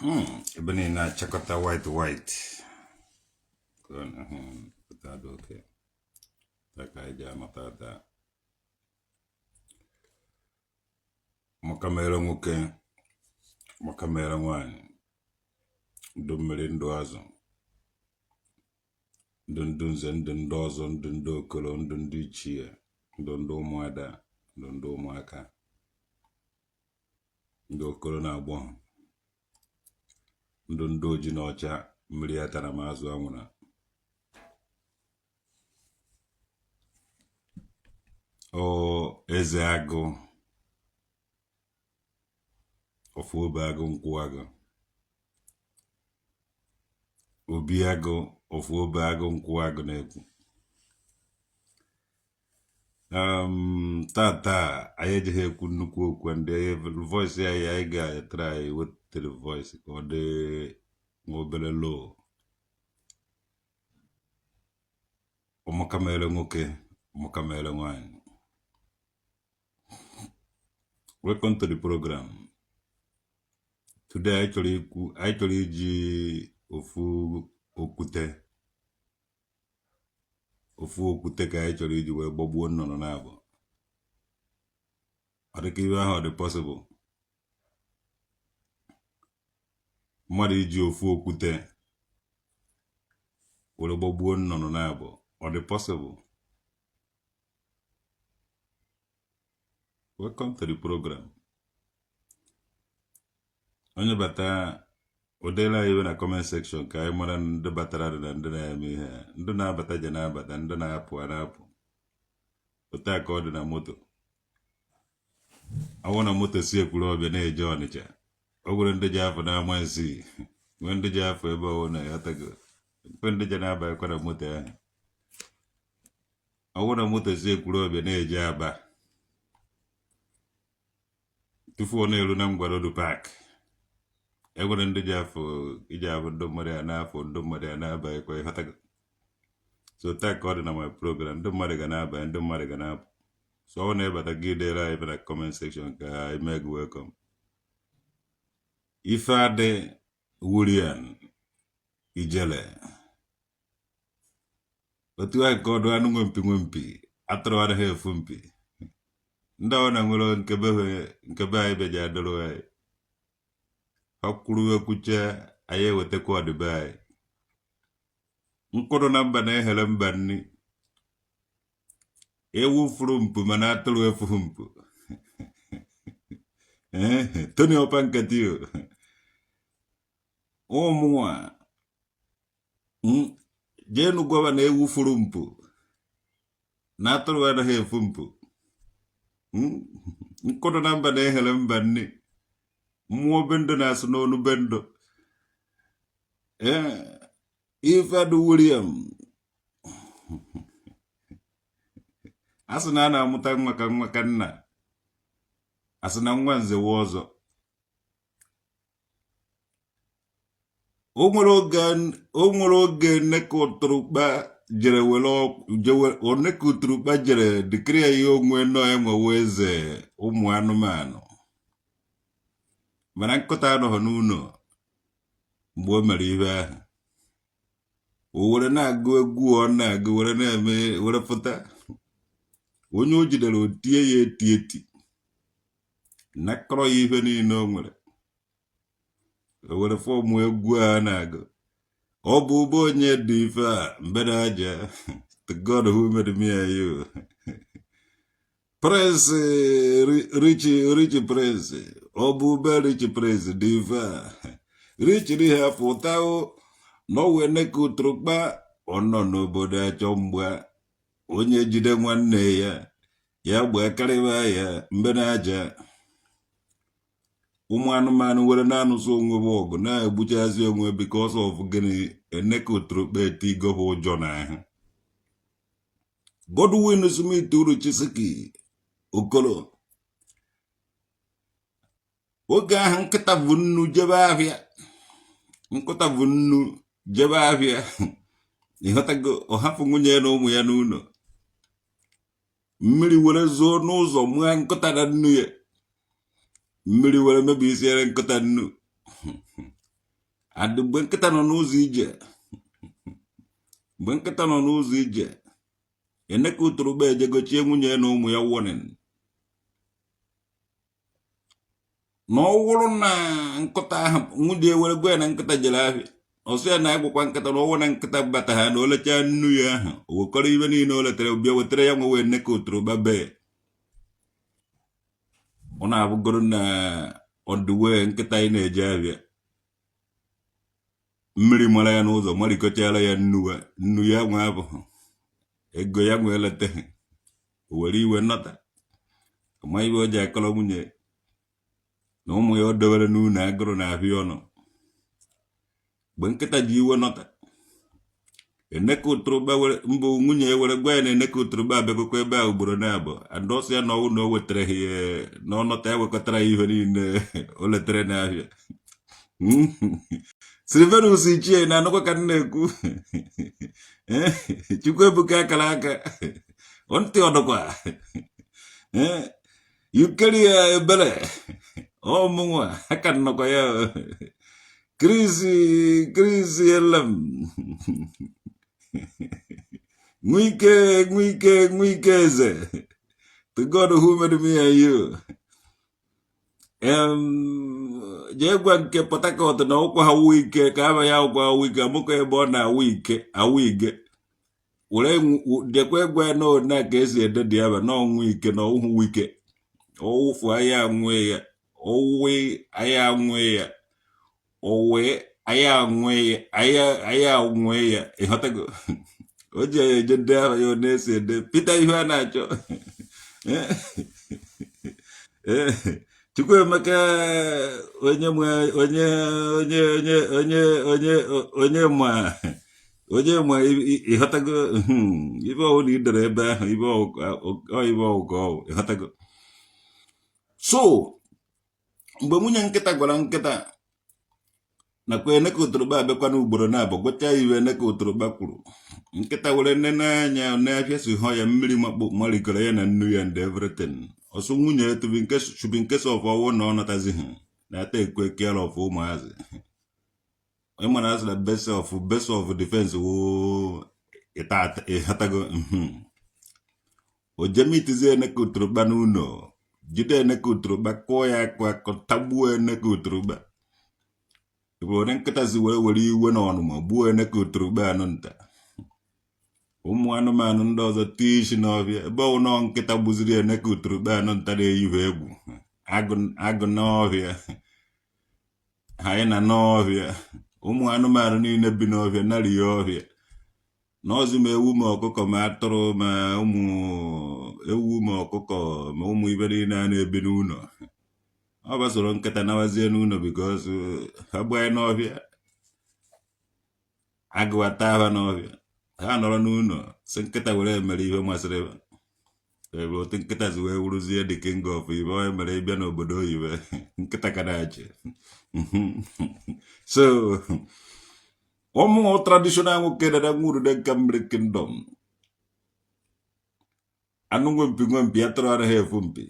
Ebe niile achakọta white white. Pụta dị oke. Taa ka anyị ji anọta taa. Maka mere nwoke, maka mere nwaanyị, ndụ mmiri ndụ azụ, ndụ ndụ nze, ndụ ndị ọzọ, ndụ ndị okoro, ndụ ndị ichie, ndụ ndị ụmụada, ndụ ndị ụmụaka, ndị okoro na agbọghọ, ndụ ndị oji na ọcha, mmiri atana ma azụ anwụna. O eze agụ ofu obe agụ nkwụ agụ obi agụ ofu obe agụ nkwụ agụ na-ekwu. Tata anyị ejighị ekwu nnukwu okwu ndị voice anyị anyị ga-try wetara voice ka ọ dị nwa obere low. Ọmaka mere nwoke, ọmaka mere nwaanyị. Welcome to the program. Today anyị chọrọ ikwu, anyị chọrọ iji ofu okwute, ofu okwute ka anyị chọrọ iji wee gbagbuo nnụnụ naabọ. Ọ dịka ihe ahụ ọ dị possible mmadụ iji ofu okwute were gbagbuo nnụnụ naabọ, ọ dị possible? Welcome to the program. Onye bata o deela anyị iwe na comment section ka anyị mara ndị batara dị na ndị na-eme ihe. Ndị na-abata je na-abata, ndị na-apụ a na-apụ. Otu a ka ọ dị na moto. Ọ wụ na moto si Ekwulọbịa na-eje Ọnịcha, o nwere ndị ji afọ n'Amansi, nwee ndị ji afọ ebe ọwụ na ya tago, nwee ndị ji na-abanyekwa na moto ahụ. Ọ wụ na moto si Ekwulọbịa na-eje Aba, tupu ọ na-eru na Ngwa Road Park, e nwere ndị ji afọ iji abụ ndị mmadụ ya na-afọ, ndị mmadụ ya na-abanyekwa, ịghọtago. So taa ka ọ dị na my program, ndị mmadụ ga na-abanye, ndị mmadụ ga na-apụ. So ọ na-ebata gị dere anyị na comment section ka anyị mee gị welcome. Ife adị Wurian Ijele otu ahụ ka ọdụ anụ nwe mpi nwe mpi, atụrụ anaghị efu mpi. Ndị ọ na nwere nke be anyị beji adọrọ anyị, ha kwuru ekwuche, anyị ewetakwa ọdịbe anyị. Nkwụrụ na mba na-ehere mba nri. Ewu furu mpu mana atụrụ efughị mpu. Tony Ọpankati ụmụnwa jeenu gwaba na ewu furu mpu na atụrụ anaghị efu mpu. Nkụdụ na mba na-ehere mba nri. Mmụọ bendo na-asụ n'onu bendo. Ee, Ifeadụ William a sị na a na-amụta nwa ka nwa ka nna, a sị na nwa nze wụ ọzọ. O nwere oge Nneka Ụtụrụkpa jere were Nneka Ụtụrụkpa jere dịkịrị ya ihe onwe nọ enwewe eze ụmụ anụmanụ, mana nkụta anọghị n'ụlọ mgbe o mere ihe ahụ. O were na-agụ egwu ọ na-agụ were na-eme were pụta, onye o jidere o tie ya eti eti, nakọrọ ya ihe niile o nwere. O were form egwu a na-agụ, ọ bụ ụgbọ onye dị ife a mbede aja, to God who made me and you. Prince Rich Rich Prince, ọ bụ ube Rich Prince dị ife a Rich ihe afọ ụtawo na ọ wee neka ụtụrụkpa ọ nọ n'obodo achọ mgba, onye jide nwanne ya ya gbaa karịba ya mbe na aja. Ụmụ anụmanụ were na-anụso onwe ha ọgụ, na-egbuchazi onwe because of gịnị? Eneka ụtụrụkpa etigo ha ụjọ n'ahụ. Godwin Smith Uruchisiki Okoro, oge ahụ nkịta bụ nnu jebe ahịa, nkịta bụ nnu jebe ahịa, ịghọtago, ọ hapụ nwunye na ụmụ ya n'ụlọ, mmiri were zoo n'ụzọ mụọ nkịta na nnu ya, mmiri were mebisiere nkịta nnu. And mgbe nkịta nọ n'ụzọ ije, mgbe nkịta nọ n'ụzọ ije, Eneke Uturukpa ejegochie nwunye na ụmụ ya warning na ọ wụrụ na nkịta ahụ, nwunye ewere gwa ya na nkịta jere ahịa, ọ sị ya na agwụkwa nkịta na ọ wụ na nkịta bata ha na o lechaa nnu ya ahụ, o wekọrọ ibe niile o letere bịa wetara ya nwewe Eneke Uturukpa bee. Ọ na-abụgoro na on the way nkịta anyị na-eje ahịa, mmiri mara ya n'ụzọ, marikọchara ya nnu nnu ya nwe abụghị ego ya nwe eleta, o were iwe nọta ma iwe o ji akọrọ nwunye na ụmụ ya o dowere n'ụlọ agụrụ na ahịa ọnụ. Mgbe nkịta ji iwe nọta, Eneke Uturukpa were mbụ nwunye ya were gwa ya na Eneke Uturukpa abịagokwa ebe a ugboro naabọ, and ọ sị ya na ọwụ na o wetara ihe na ọ nọta ewekọtara ya ihe niile o letere n'ahịa. Silvanus Ichie na-anụkwa ka m na-ekwu. Chukwuebuka akara aka ntị ọdụkwa yukeri ya ebere ọmụnwa aka nnọkwa ya. Chris Chris Elem Nwike Nwike Nwike Eze, to God who made me and you. Jee gwa nke Port Harcourt na ụkwa ha wụ ike ka aba ya ụkwa awụ ike amụkọ ebe ọ na-awụ ike awụ ige were dekwa egwe na ona ka esi ede dị aba na ọnwụ ike na ọwụhụ wike ọwụfụ anya anwụ ya ọwụwe anya anwụ ya owe anya anwụ ya anya anwụ ya. Ịghọtago? O ji ya eje dee aha ya ọ na-esi ede Peter ihe a na-achọ. Chukwuemeka onye onye onye onye onye onye onye ma onye ma ịghọtago ibe ọwụ na idere ebe ahụ ibe ọwụ ka ọwụ ịghọtago. So mgbe nwunye nkịta gwara nkịta nakwa Eneke Uturukpa abịakwana ugboro naabọ gwacha ya iwe Eneke Uturukpa kwuru, nkịta were nene anya n'afịa si hụ ya mmiri makpo marikọrọ ya na nnu ya and everything. Ọ sụ nwunye should be in case of ọwụ na ọ nọtazighị na-ata ekwe care of ụmụazị. Ịmara asị na best of defense wụ ịghọtago. O jemitizie Eneke Uturukpa n'ụlọ, jide Eneke Uturukpa, kụọ ya akụ akụ, tagbuo Eneke Uturukpa. Were nkịta si were were iwe na ọnụma gbuo Eneke Uturukpa anụ nta. Ụmụ anụmanụ ndị ọzọ tie isi n'ọfịa ebe ọ nọ nkịta gbuziri Eneke Uturukpa anụ nta na-eyiwe egwu agụ n'ọhịa hyena n'ọhịa, ụmụ anụmanụ niile bi n'ọhịa narị ọhịa n'ọzọ, ma ewu ma ọkụkọ ma atụrụ ma ụmụ ewu ma ọkụkọ ma ụmụ ibe niile a na-ebi n'ụlọ. Ọ gbasoro nkịta nawazie n'ụlọ because ha gbanye n'ọhịa, agụ ata ha n'ọhịa. Ha nọrọ n'ụlọ si nkịta were mere ihe masịrị ha. Ebe otu nkịta si wee wuruzie the king of ibe onye mere ịbịa n'obodo oyibo, nkịta ka na-achị. So ụmụ traditional nwoke dada nwurude nka mmiri kingdom anụ nwe mpi nwe mpi atụrụ anaghị efu mpi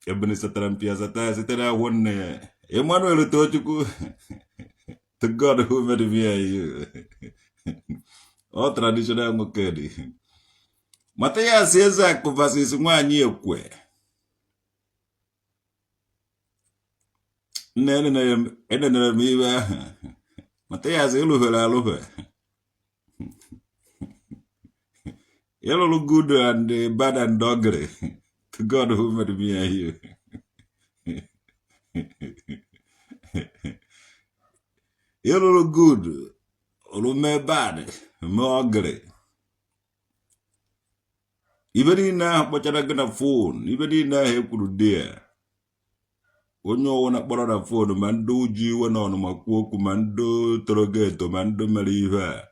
ebuni satara mpi asata ya site n'ahụ nne ya. Emmanuel Tochukwu, to God who made me and you, ọ traditional nwoke dị. Mathias Ezeaku versus nwaanyị ekwe nne enenere m ibe ahụ. Mathias ịlụfere alụfe ịlụrụ good and bad and ugly, to God who made me and you. Ịlụrụ good olume bad mee ugly. Ibe niile ahụ kpọchara gị na phone, ibe niile ahụ ekwuru dị ya, onye ọwụna kpọrọ na phone, ma ndị uju iwe na ọnụma kwuo okwu, ma ndị toro gị eto, ma ndị mere ihe a,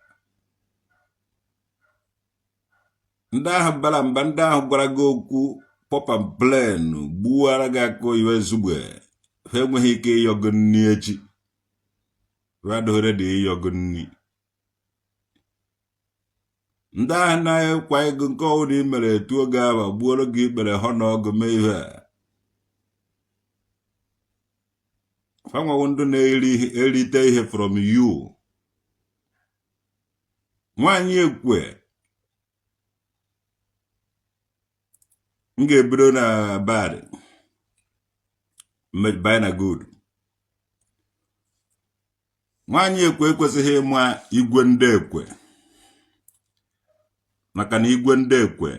ndị ahụ bara mba, ndị ahụ gwara gị okwu pop and plain, gbuwara gị aka oyibo ezugbe, ha enweghị ike ịyọ gị nni echi. Ha adịghị ready ịyọ gị nni. Ndị ahụ na-ekwa ego nke ọwụna i mere etu oge ahụ gbuoro gị ikpere họ na ọgụ mee ihe a. Fa nwa wụ ndị na-erite ihe from you. Nwaanyị ekwe m ga-ebido na bad banye na good. Nwaanyị ekwe ekwesịghị ịma igwe ndị ekwe, maka na igwe ndị ekwe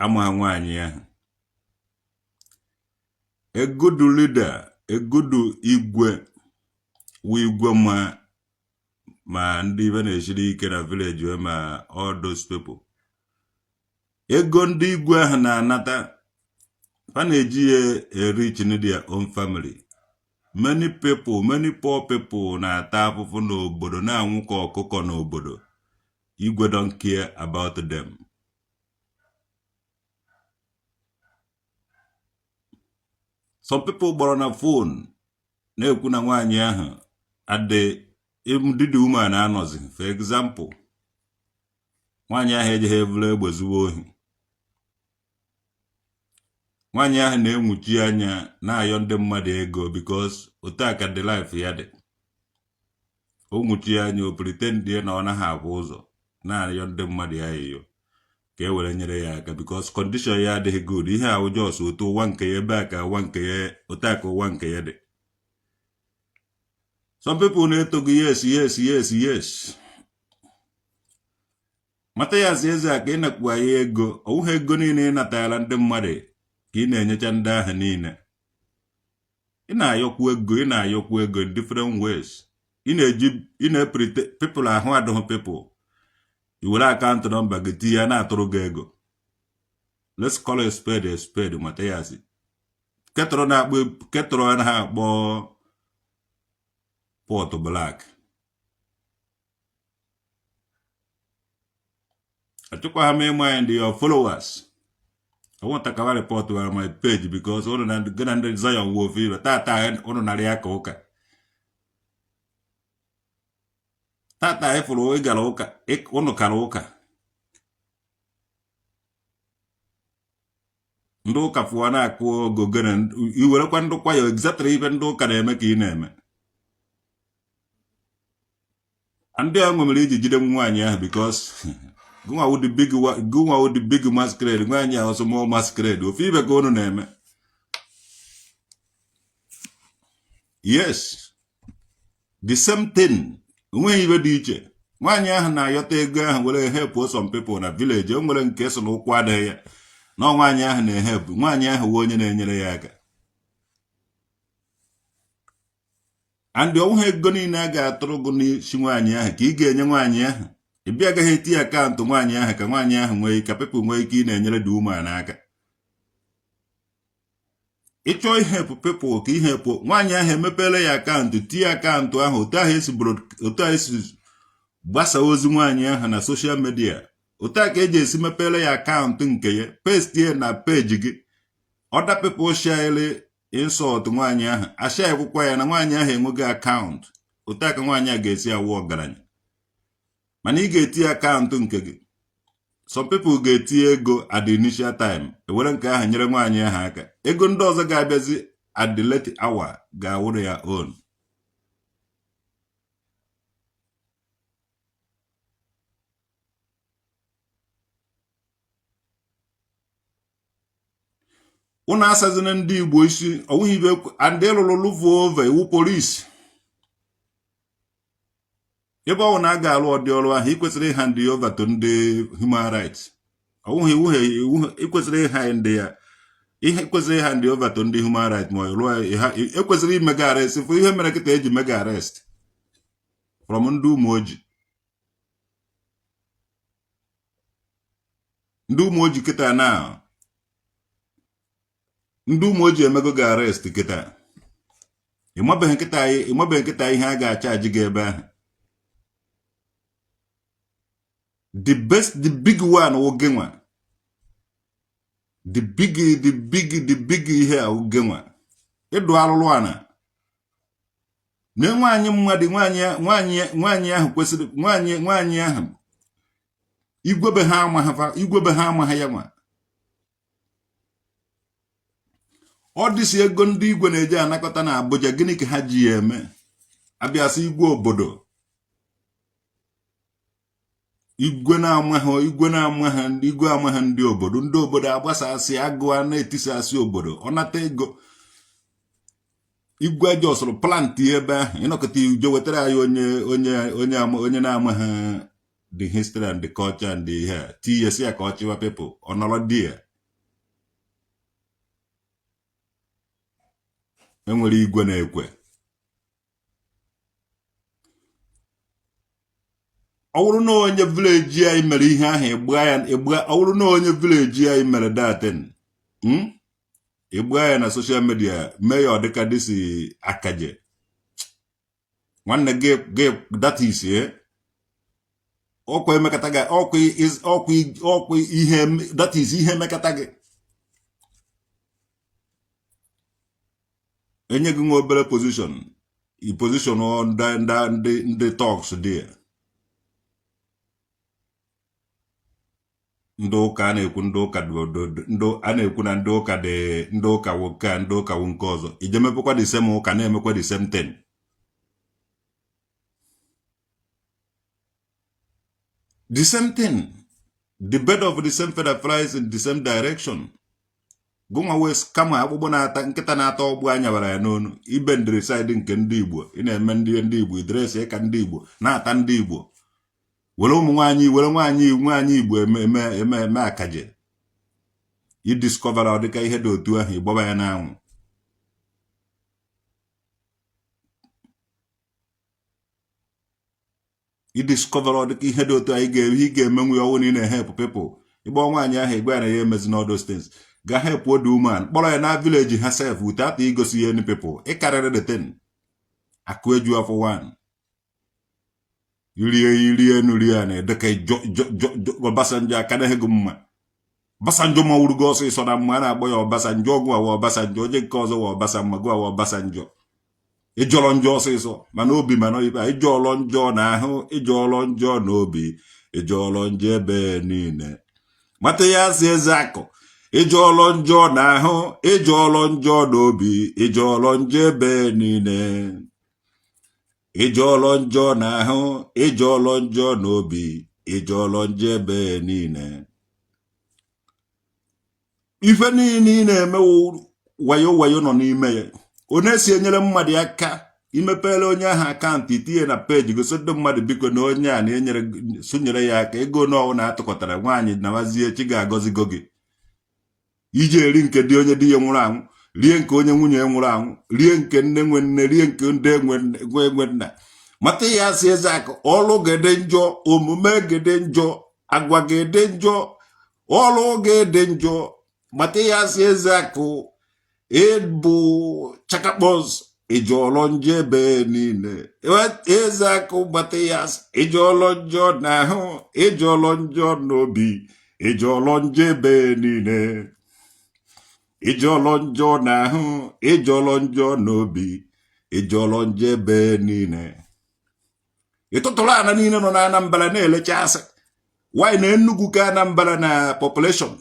amaghị nwaanyị ahụ. A good leader, a good igwe wụ igwe ma ma ndị ibe na-esiri ike na village wee ma all those people. Ego ndị igwe ahụ na-anata, fa na-eji ya enrich their own family. Many people, many poor people na-ata afụfụ n'obodo, na-anwụ ka ọkụkọ n'obodo. Igwe don't care about them. Some people kpọrọ na phone na-ekwu na nwaanyị ahụ adị ndị dị umeala anọzi. For example, nwaanyị ahụ ejighị eburu egbe zuwe ohi. Nwaanyị ahụ na-enwuchi anya na-ayọ ndị mmadụ ego because otu a ka the life ya dị. O nwuchi anya, o pretend na ọ naghị ahụ ụzọ, na-ayọ ndị mmadụ ya ayịyọ ka e were nyere ya aka because condition ya adịghị good. Ihe ahụ just otu ụwa nke ya ebe a ka ụwa nke ya, otu a ka ụwa nke ya dị. Some people na-eto gị, yes, yes, yes, yes. Mathias Ezeaku, ị nakwa ya ego. Ọwụghị ego niile ị natara ndị mmadụ ka ị na-enyecha ndị ahụ niile. Ị na-ayọkwu ego, ị na-ayọkwu ego in different ways. Ị na-eji ị na-epretend people ahụ adịghị people. I were account number gị tinye ya, na-atụrụ gị ego. Let's call a spade a spade. Mathias ketụrụ na-akpọ ketụrụ anaghị akpọ pot black. Achọkwa ha m ịma your followers. I want to cover report to my page because ụnụ na gị na ndị Zion wụ ofu ibe. Tata ụnụ nara ya ka ụka tata anyị fụrụ ịgara ụka, ụnụ kara ụka. Ndị ụka fụwa na-akụ ogogene, iwerekwa ndị kwaya. Exactly ibe ndị ụka na-eme ka ị na-eme. Ndị a nwere iji jide nwaanyị ahụ because gụnwa wụ the big masquerade. Nwaanyị ahụ small masquerade, ofu ibe ka unu na-eme. Yes, the same thing, onweghị ibe dị iche. Nwaanyị ahụ na-ayọta ego ahụ were help some people na village. O nwere nke so na ụkwụ adịghị ya na nwaanyị ahụ na-ehelp. Nwaanyị ahụ wụ onye na-enyere ya aka. And ọnwụghị ego niile a ga-atụrụ gị n'isi nwaanyị ahụ ka ị ga-enye nwaanyị ahụ. Ị bịa agaghị etinye account nwaanyị ahụ ka nwaanyị ahụ nwee, ka people nwee ike ị na-enyere dị umeala n'aka. Ịchọọ ihelp people ka ihelp nwaanyị ahụ, emepere ya account, tinye account ahụ. Otu ahụ esi gbasa ozi nwaanyị ahụ na social media, otu a ka eji esi mepere ya account nke ya, paste ya na peji gị. Other people share insult nwaanyị ahụ, asharekwụkwa ya na nwaanyị ahụ enweghị account. Otu a ka nwaanyị a ga-esi awụ ọgaranya. Mana ị ga-etinye account nke gị. Some people ga-etinye ego at the initial time, ewere nke ahụ nyere nwaanyị ahụ aka. Ego ndị ọzọ ga-abịazi at the late hour ga-awụrụ ya own. Ụnụ asazina ndị Igbo isi. Ọwụghị ibe and ịlụrụ lụvuo over iwu polisi ebe ọ na a ga-alụ ọdị ọrụ ahụ, ị kwesịrị ịhand over to ndị human rights. Ọwụghị iwu, ị kwesịrị ịhand ya ihe kwesịrị ịhand over to ndị human rights, ma ọ rụọ ha ekwesịrị imega arrest. Fụ ihe mere kịta eji mega arrest from ndị ụmụ ojii, ndị ụmụ ojii kịta na ndị ụmụ ojii emego gị arrest kịta. Ịmabeghị nkịta, ịmabeghị nkịta ihe a ga-achaji gị ebe ahụ. The best, the big one wụ gị nwa. The big, the big, the big ihe a wụ gị nwa. Ịdụ alụlụ ana na nwaanyị mmadụ, nwaanyị, nwaanyị, nwaanyị ahụ kwesịrị nwaanyị, nwaanyị ahụ igwebe ha ama ha, igwebe ha ama ha ya nwa. Ọ dịsi ego ndị igwe na-eji anakọta na Abuja, gịnị ka ha ji ya eme? Abịasị igwe obodo, igwe na-amaghị, igwe na-amaghị, igwe amaghị ndị obodo, ndị obodo agbasasị, agụụ na-etisasị obodo. Ọ nata ego igwe jọsụrụ plant ebe ahụ, ịnọkọta ije wetara anyị onye onye onye onye na-amaghị the history and the culture and the ihe tinye si ya ka ọ chịwa people. Ọ nọrọ di ya enwere igwe na-ekwe. Ọ bụrụ na onye village anyị mere ihe ahụ, ịgba ya ịgba. Ọ bụrụ na onye village anyị mere that thing, ịgba ya na social media, mee ya ọ dịka dịsi akaje nwanne gị gị. That is ọkwa emekata gị, ọkwa ọkwa ọkwa ihe. That is ihe emekata gị, enye gị nwa obere position, i position ndị ndị ndị thugs dị ya. Ndị ụka a na-ekwu, ndị ụka ndị a na-ekwu na ndị ụka dị, ndị ụka wụ nke a, ndị ụka wụ nke ọzọ. Ije mepekwa the same ụka, na-emekwa the same thing, the same thing. The bird of the same feather flies in the same direction. Gụnwa wee kama akpụkpọ na-ata nkịta na-ata ọgbụ anya bara ya n'onu. Ibe ndịrị side nke ndị Igbo, ị na-eme ndị ndị Igbo idresi ka ndị Igbo na-ata ndị Igbo, were ụmụ nwaanyị, were nwaanyị nwaanyị Igbo eme eme eme eme akaje. Idiscovera ọ dịka ihe dị otu ahụ, ịgbaba ya n'anwụ. Idiscover ọ dịka ihe dị otu anyị ga-eme, ị ga-emenwu ya. Ọnwụ na ị na-ehepụ people, ịgba nwaanyị ahụ, ịgwa ya na ya emezi all those things, ga help the woman, kpọrọ ya na village ha sef without igosi ya any people. Ịkarịrị the thing akụ eju afọ one rie rie enu rie na edeka. Obasanjo aka na gị mma. Obasanjo mawuru gị ọsịsọ na mma. A na-akpọ ya Obasanjo ọgwụ awa Obasanjo, onye nke ọzọ wa Obasanjo gụ awa Obasanjo. Ịjọrọ njọ ọsịsọ mana obi mana ibe ịjọọlọ njọ na ahụ, ịjọọlọ njọ n'obi, ịjọọlọ njọ ebe niile. Mata ya si eze akụ, ịjọọlọ njọ na ahụ, ịjọọlọ njọ n'obi, ịjọọlọ njọ ebe niile. Ịjọọlọ njọ na ahụ, ịjọọlọ njọ n'obi, ịjọọlọ njọ ebe niile. Ife niile ị na-emewu wayo wayo nọ n'ime ya. Onye si enyere mmadụ aka, imepere onye ahụ account, itinye na peji, gosi ndị mmadụ, biko, na onye a na-enyere sonyere ya aka. Ego n'ọwụ na-atụkọtara nwaanyị nawazie, chi ga-agọzigo gị. Iji eri nke dị onye di ya nwụrụ anwụ, rie nke onye nwunye ya nwụrụ anwụ, rie nke nne nwe nne, rie nke ndị nwe nwe nna. Mata ya asị eze akụ, ọlụ gede njọ, omume gede njọ, agwa gede njọ, ọlụ gede njọ. Mata ya asị eze akụ, ịbụ chakakpọs, ịjọọlọ njọ ebe niile. Eze akụ gbata ya asị, ịjọọlọ njọ n'ahụ, ịjọọlọ njọ n'obi, ịjọọlọ njọ ebe niile. Ịjọọlọ njọ n'ahụ, ịjọọlọ njọ n'obi, ịjọọlọ njọ ebe niile. Ịtụtụrụ ana niile nọ na Anambra na-elecha asị why na Enugu ka Anambra na population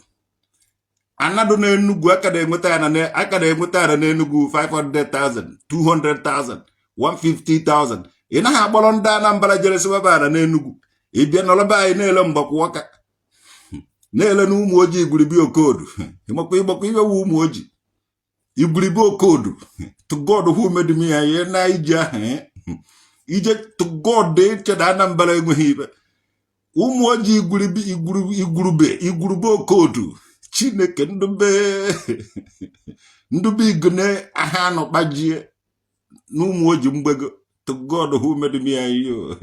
anadụ na Enugu aka na-enweta ana, aka na-enweta ana n'Enugu 500,000, 200,000, 150,000. Ị naghị akpọrọ ndị Anambra jere sịwaba ana n'Enugu. Ị bịa nọrọba anyị na-ele mgbakwa ọka, na-ele na ụmụ ojii igwuribi okodu. Ịmakwa ịgbakwa iwe ụmụ ojii igwuribi okodu. To God who made me, ya na ije ahụ ije. To God, eche na Anambra enweghị ibe ụmụ ojii igwuribi igwurube igwurube okodu. Chineke ndube ndube igune aha anọ kpajie na ụmụ ojii mgbego. To God who made me and you,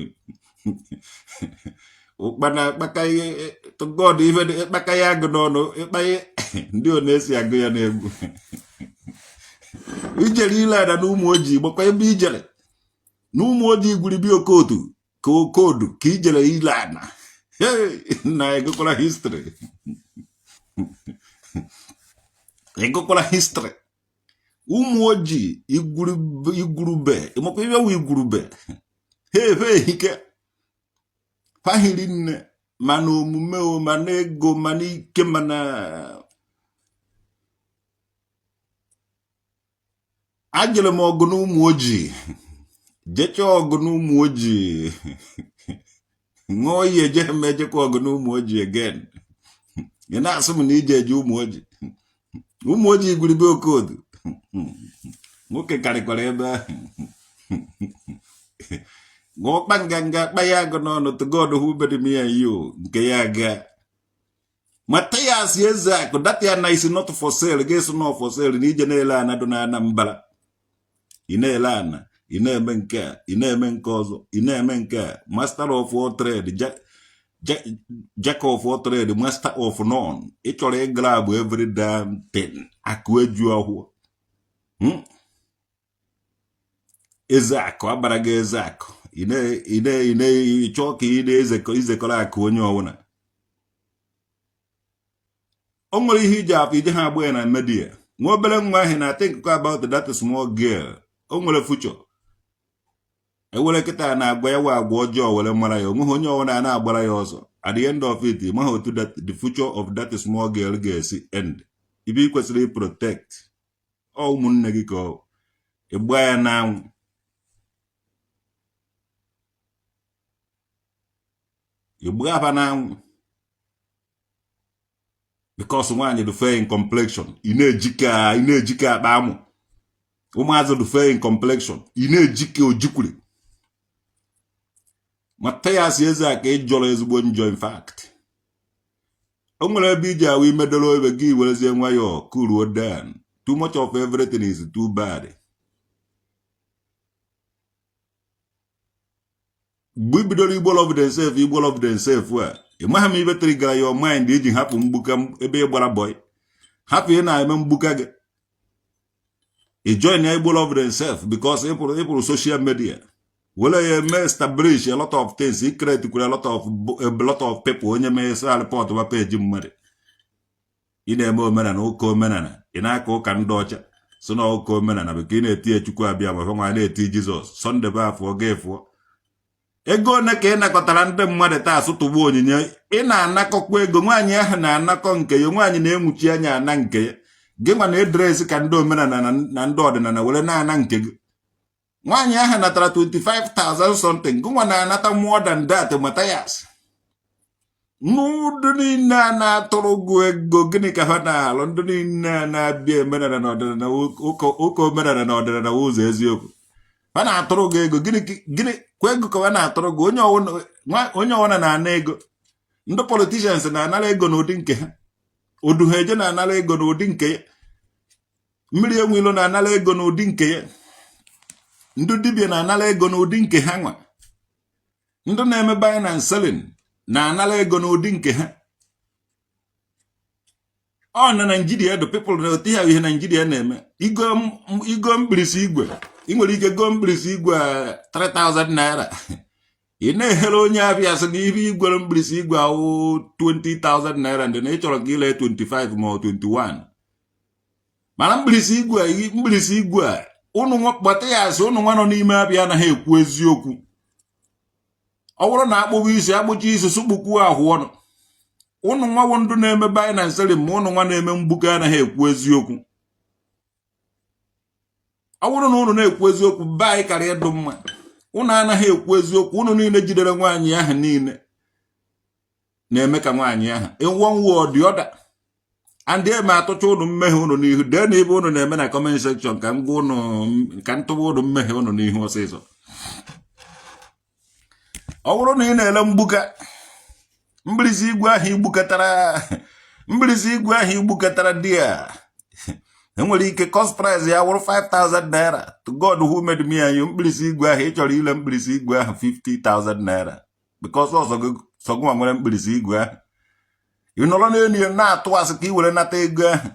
ụkpana akpaka ihe. To God, ife ịkpaka ya agụ n'ọnụ, ịkpanye ndị ọ na-esi agụ ya n'egwu. Ijere ile ada na ụmụ ojii gbakwa ebe ijere na ụmụ ojii igwuribi okotu ka okodu ka ijere ile ana na ịgụkwara history, ịgụkwara history ụmụ ojii igwurube. Ịmakwa ibe wụ igwurube? Ha efe ehike fahiri nne, mana omume o, mana ego, mana ike, mana Ajere m ọgụ n'ụmụ ojii, jechaa ọgụ n'ụmụ ojii, ṅụọ iyi ejeghị m ejekwa ọgụ n'ụmụ ojii again. Ị na-asị m na ije eje ụmụ ojii, ụmụ ojii igwuribe okodu nwoke karịkwara ebe ahụ. Ṅụọ kpa nganga kpa ya agụ n'ọnụ. To God who made me and you, nke ya aga. Mathias Ezeaku, that ana is not for sale. Ga-eso not for sale na ije na-ele ana dị na Anambra. Ị na-ele ana, ị na-eme nke a, ị na-eme nke ọzọ, ị na-eme nke a. Master of all trade, jack of all trade, master of none. Ị chọrọ ịgrab every damn thing. Akụ eju ọhụụ. Ezeakụ agbara gị Ezeakụ, ị na-ịchọ ka ị na-ezekọrọ akụ onye ọbụla. O nwere ihe iji afọ ije ha agba ya na media. Nwa obere nwa ahụ na think about that small girl. O nwere future. Ewere kịta na-agwa ya wa agwa ọjọọ were mara ya. Onweghị onye ọbụla na-agbara ya ọsọ. At the end of it, maha otu the future of that small girl ga-esi end. Ibe ị kwesịrị protect ọ ụmụnne gị ka ọ ịgba ya n'anwụ, ịgba aba n'anwụ, because nwaanyị dị fair in complexion. Ị na-ejike akpa amụ. Ụmụazị dị fair in complexion, ị na-ejike ojikwuri. Mathias Ezeaku, ị jọrọ ezigbo njọ. In fact, o nwere ebe iji ahụ imedoro ebe gị werezie nwayọọ kuruo down. Too much of everything is too bad. Mgbe i bidoro Igbo love themselves, Igbo love themselves a, ị maghị m ibe trigara your mind iji hapụ mgbuka ebe ị gbara boy, hapụ ị na-eme mgbuka gị, ị join ya Igbo love themselves, because ị pụrụ social media were ya eme establish a lot of things. Ị create kwere a lot of people. Onye mee sa report wa page mmadụ. Ị na-eme omenala, ụka omenala, ị na-aka ụka ndị ọcha so na ụka omenala bụ ka ị na-eti Chukwu abịa ma nwa na-eti Jizọs Sọnde bụ afọ ga efụọ. Ego one ka ị nakọtara ndị mmadụ taa sụtụgbu onyinye? Ị na-anakọkwa ego. Nwaanyị ahụ na-anakọ nke ya, nwaanyị na-enwuchi anya ana nke ya. Gị nwa na-edress ka ndị omenala na ndị ọdịnala were na-ana nke gị. Nwaanyị ahụ natara 25,000 something, gị nwa na-anata more than that. Mathias, n'ụdị niile a na-atụrụ gụ ego, gịnị ka ha na-alụ? Ndị niile a na-abịa omenala na ọdịnala, ụka omenala na ọdịnala ụzọ eziokwu, ha na-atụrụ gị ego. Gịnị kwa ego ka ha na-atụrụ gị? Onye ọwụna na-ana ego. Ndị politicians na-anara ego n'ụdị nke ha. Oduheje na-anara ego n'ụdị nke ya. Mmiri enwilo na-anara ego n'ụdị nke ya. Ndị dibịa na-anara ego n'ụdị nke ha nwa. Ndị na-eme buying and selling na-anara ego n'ụdị nke ha. Ọ na Naijiria, the people na otu ihe Naijiria na-eme, igo mkpirisi igwe, ị nwere ike goo mkpirisi igwe 3000 naira, ị na-ehere onye abịa sị na ihe igwere mkpirisi igwe awụ 20,000 naira, ndị na ị chọrọ ka ile 25 ma ọ 21. Mana mkpirisi igwe a ụnụ kpata ya asị ụnụ nwa nọ n'ime abịa anaghị ekwu eziokwu. Ọ bụrụ na akpụba isi, akpụcha isi, sụkpụkwuo ahụ ọnụ. Ụnụ nwawo ndụ na-eme buying and selling, ma ụnụ nwa na-eme mgbuke anaghị ekwu eziokwu. Ọ bụrụ na ụnụ na-ekwu eziokwu, be anyị karịa ịdụ mma. Ụnụ anaghị ekwu eziokwu. Ụnụ niile jidere nwaanyị ahụ niile na-eme ka nwaanyị ahụ in one way or the other, and eme atụcha ụnụ mmehie ụnụ n'ihu. Dee na ebe ụnụ na-eme na comment section ka m gwa ụnụ, ka m tụwa ụnụ mmehie ụnụ n'ihu ọsịsọ. Ọ bụrụ na ị na-ele mgbuka mkpirisi igwe ahụ igbukọtara, mkpirisi igwe ahụ igbukọtara di ya, enwere ike cost price ya wụrụ 5000 naira. To God who made me and you, mkpirisi igwe ahụ ị chọrọ ile mkpirisi igwe ahụ 50,000 naira, because ọsọ gụnwa nwere mkpirisi igwe ahụ. Ị nọrọ n'elu ya na-atụ asị ka ị were nata ego ahụ.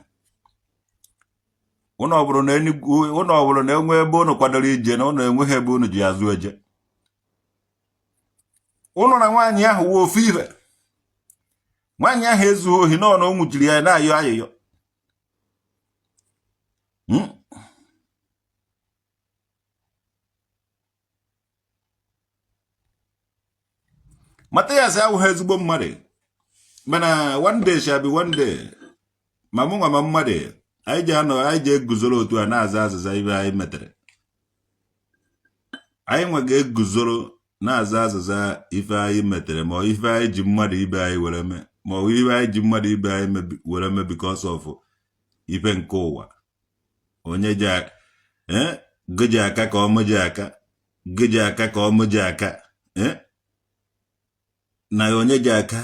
Ụnụ ọ bụrụ na Enugu, ụnụ ọ bụrụ na enwe ebe ụnụ kwadoro ije, na ụnụ enweghị ebe ụnụ ji azụ eje. Ụnụ na nwaanyị ahụ wee ofu ife. Nwaanyị ahụ ezughị ohi nọ na o nwuchiri ya na-ayọ ayịyọ. Mathias awụghị ezigbo mmadụ, mana one day shall be one day. Ma mụ nwa ma mmadụ. Anyị ji anọ, anyị ji eguzoro otu a na-aza azịza ibe anyị metere. Anyị nwe ga-eguzoro na-aza azịza ife anyị metere, ma ife anyị ji mmadụ ibe anyị were mee, ma ọ bụ ife anyị ji mmadụ ibe anyị were mee because of ife nke ụwa. Onye ji gị ji aka ka ọmụ ji aka gị ji aka ka ọmụ ji aka, na onye ji aka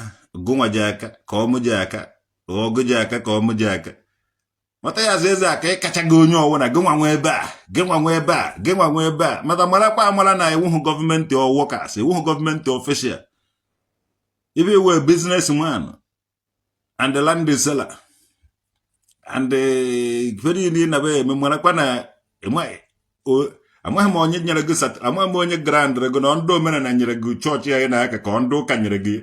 gụnwa ji aka ka ọmụ ji aka, ọgụ ji aka ka ọmụ ji aka. Mata ya azụ eze aka ịkacha gị onye ọwụna gị nwa nwe ebe a, gị nwa nwe ebe a, gị nwa nwe ebe a. Mata marakwa amara na iwuhụ gọọmenti workers, iwuhụ gọọmenti official. Ibe iwe business man and the land seller and ife niile ị na-ebe eme, marakwa na amaghị m onye nyere gị, amaghị m onye grantịrị gị, na ndị omenala nyere gị chọọchị anyị na-aka ka ndị ụka nyere gị.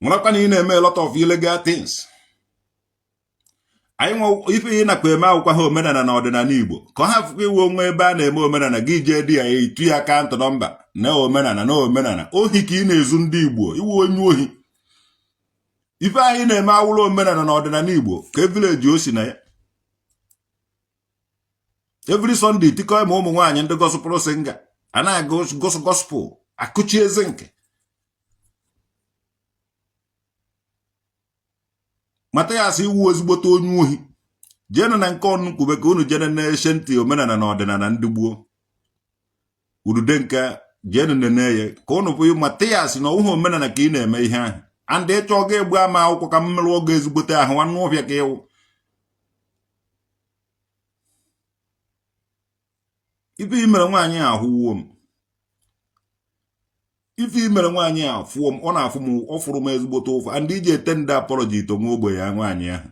Marakwa na ị na-eme a lot of illegal things. Anyị nwe ife ị nakwa eme akwụkwọ ha omenala na ọdịnala Igbo ka ọ hafụkwa iwe onwe ebe a na-eme omenala gị jee di ya itu ya account number na omenala na omenala ohi ka ị na-ezu ndị Igbo. Iwe onye ohi. Ife anyị na-eme awụrụ omenala na ọdịnala Igbo ka village o si na ya. Every Sunday tikọ ma ụmụ nwaanyị ndị gospel singer a na-agụ gospel akụchi eze nke mata ya asị iwu ezigbote onye ohi. Jeenụ na nke ọnụ kwube ka unu jene na-eche ntị omenala na ọdịnala ndị gboo udude nke jeenụ nene ya ka unu pụ. Mata ya asị na ọwụghị omenala ka ị na-eme ihe ahụ. And ịchọ ga egbu ama akwụkwọ ka mmerụ oge ezigbote ahụ anụ ọhịa ka ịwụ. Ife i mere nwaanyị a ahụwo m. Ife i mere nwaanyị a fụọ m, ọ na-afụ m, ọ fụrụ m ezigbote ụfụ. And iji etender apology to nwa ogbenye ya nwaanyị ahụ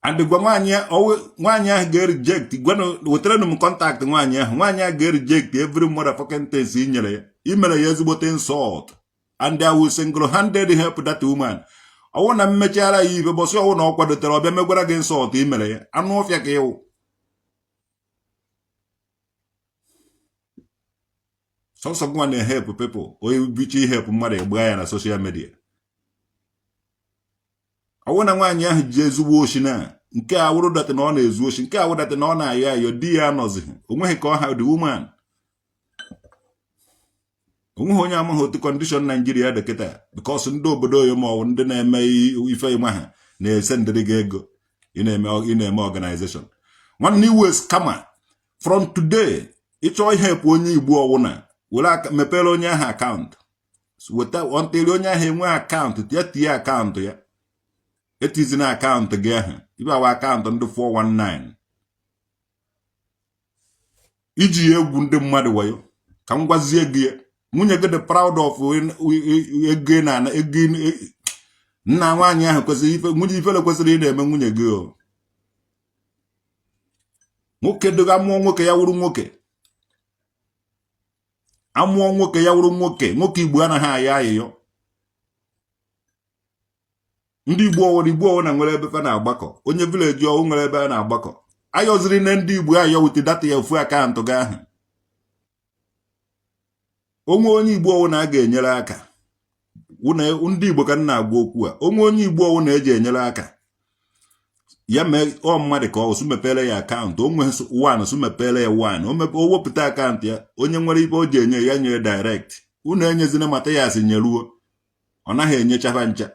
and gwa nwaanyị nwaanyị ahụ ga-ereject. Wetaranụ m contact nwaanyị ahụ. Nwaanyị ahụ ga-ereject every motherfucking things i nyere ya. I mere ya ezigbote insult and I will single handed help that woman. Ọwụ na mmechara ya ibe bọsị ọwụ na ọ kwadotere ọbịa megwara gị insult i mere ya. Anụ ọfịa ka ịwụ. Sọsọ gwa na-ehepụ people. Onye bicha ihepụ mmadụ egba ya na social media. Ọwụ na nwaanyị ahụ ji ezigbo oshi na nke a wụrụ that na ọ na-ezu oshi, nke a wụrụ that na ọ na-ayọ ayọ di ya anọzighị, onweghị ka ọ ha the woman. Onweghị onye amaghị otu condition Naijiria dị kịta, because ndị obodo oyo ma ọ bụ ndị na-eme ife ịma ha na-ese ndịrị gị ego ị na-eme organization. Nwanne, iwe kama from today ịchọọ ihepụ onye Igbo ọwụna, were aka mepere onye ahụ account, weta ọntịrị onye ahụ enwe account ya, tinye account ya. Etizina account gị ahụ ibe awa account ndị 419 iji ya egwu ndị mmadụ wayo. Ka m gwazie gị, nwunye gị dị proud of ego na ego nna nwaanyị ahụ kwesịrị ife nwunye ifere kwesịrị ị na-eme nwunye gị. O nwoke dịga mụọ nwoke ya wụrụ nwoke, amụọ nwoke ya wụrụ nwoke. Nwoke Igbo anaghị ayọ ayịyọ. Ndị Igbo ọwụrụ Igbo ọwụna nwere ebe fa na-agbakọ. Onye village ọwụ nwere ebe a na-agbakọ ayọziri nne ndị Igbo ayọ wute data ya ofu account gị ahụ. Onwe onye Igbo ọwụ na a ga-enyere aka, ndị Igbo ka m na-agwa okwu a. Onwe onye Igbo ọwụ na-eji enyere aka ya mee ọ mmadụ ka ọ sụ mepere ya account. O nwe one sụ mepere ya one. O wepụta account ya, onye nwere ife o ji enye ya nye direct. Unu enyezina mata ya asị nyeruo, ọ naghị enyechafa ncha.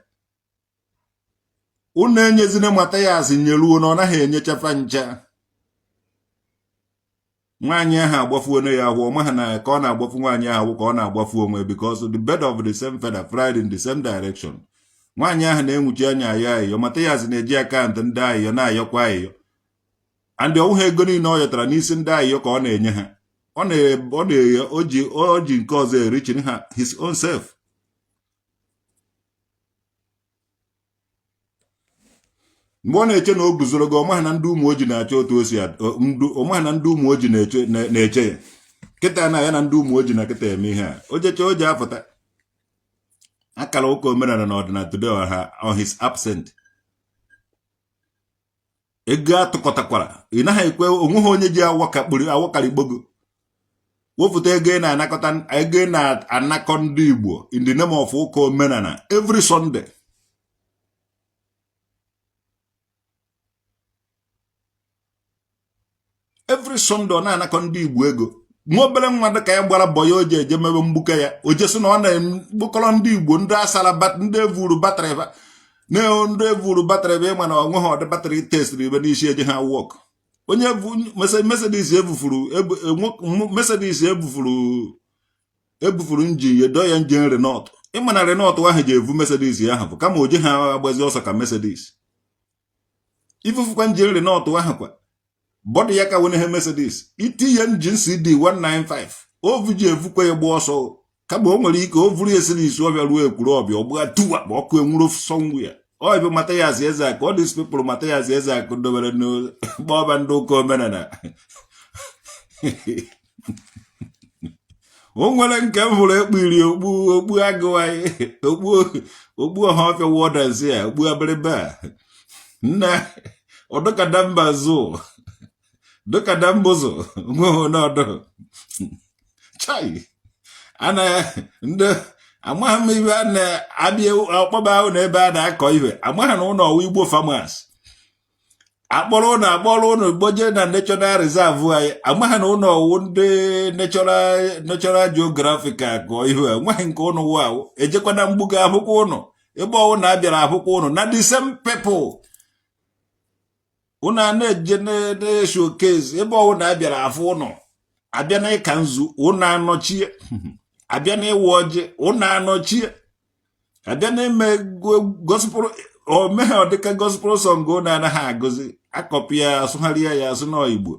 Unu enyezina mata ya asị nyeruo na ọ naghị enyechafa ncha. Nwaanyị ahụ agbafuo ya ahụ, ọ maha na ka ọ na-agbafu nwaanyị ahụ ka ọ na-agbafu onwe, because the bird of the same feather fly in the same direction. Nwaanyị ahụ na-enwuchi anya ayọ ayọ, mata ya asị na-eji account ndị ayọ na-ayọkwa ayọ. And ọwụha ego niile ọ yọtara n'isi ndị ayọ ka ọ na-enye ha. Ọ na o ji nke ọzọ erichin ha his own self. Mgbe ọ na-eche na o guzoro gị, ọmaha na ndị ụmụ oji na-achọ otu o si ọmaha na ndị ụmụ oji na-eche ya kịta na ya na ndị ụmụ oji na kịta eme ihe a. O jeche o ji apụta akara ụka omenala na ọdịnala today ha on his absent. Ego atụkọtakwara ị naghị ekwe onweghị onye ji awakakpuru awakarigbogo wepụta ego ị na-anakọta, ego ị na-anakọ ndị Igbo in the name of ụka omenala every Sunday. Every Sunday ọ na-anakọ ndị Igbo ego. Nwa obere nwa dịka ya gbara boy o ji eje mebe mgbuke ya, o jesi na ọ na-ekpokọrọ ndị Igbo ndị asara, ndị evuru battery ba na ndị evuru battery ba. Ịma na onwe ha ọdị battery testiri ibe n'isi eje ha work. Onye Mercedes ebufuru, Mercedes ebufuru, ebufuru engine ya, doo ya engine Renault. Ịma na Renault ahụ ji evu Mercedes ahụ bụ kama oje ha agbazi ọsọ ka Mercedes. Ifufukwa engine Renault ahụ kwa, body ya ka wene ha Mercedes. Itinye engine CD 195 ovu ji evukwa ya gba ọsọ, kama o nwere ike o vuru ya siri isi ọbịa ruo ekwuru ọbịa ọgbụga tuwa ma ọkụ enwuru somewhere. Ọ bụ Mathias Ezeaku, all these people Mathias Ezeaku dobere n'ọba ndị ụka omenala. O nwere nke m hụrụ ekpiri okpu, okpu agụ anyị, okpu, okpu ọhafịa warders ya, okpu abịrịba a nna ọdụkadambazụ dụkadambụzụ nweghị n'ọdụ chai ana ndị amaghị m ibe a na-abịa ọkpọba ahụ na ebe a na-akọ ibe. Amaghị na ụlọ ọwa Igbo farmers akpọrọ ụnụ, akpọrọ ụnụ gboje na natural reserve anyị. Amaghị na ụlọ ọwụ ndị natural geographic akọ ihe a nweghị nke ụnụ wụ awụ ejekwa na mgbugo ahụkwa ụnụ ebe ọwụ na abịara ahụkwa ụnụ na the same people ụnụ a na-eje na-showcase ebe ọwụ na abịara afụ ụnụ. Abịa na ịka nzu, ụnụ anọchie. Abịa na ịwa ọjị, ụnụ anọchie. Abịa na ime gospel, omeghe ọdịka gospel song ụnụ anaghị agụzi, akọpị ya, asụgharịa ya, asụ n'Igbo.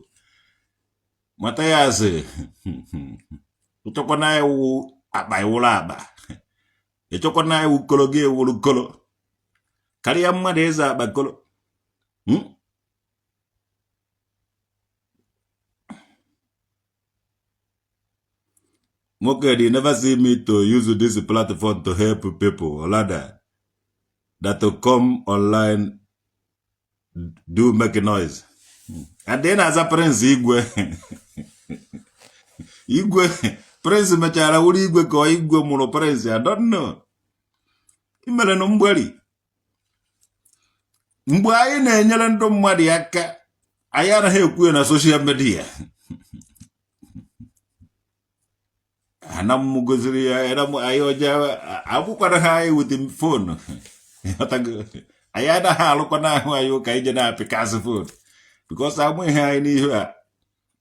Mata ya asị ịchọkwana iwu akpa iwụrụ akpa, ịchọkwana iwu kolo gị ewuru kolo karịa mmadụ ịza akpa kolo. Nwoke they never see me to use this platform to help people, rather that to come online do make noise. And then aza Prince Igwe, Igwe Prince mechara wuru igwe ka ọ igwe mụrụ Prince, I don't know. I mere na mgberi mgbe anyị na-enyere ndị mmadụ aka, anyị anaghị ekwu ya na social media. Ana m goziri ya anyị ọjọọ akwụkwara ha anyị with phone. Anyị anaghị alụkwa n'ahụ anyị ụka ije na-apịkasị phone because amụ ihe anyị n'ihu a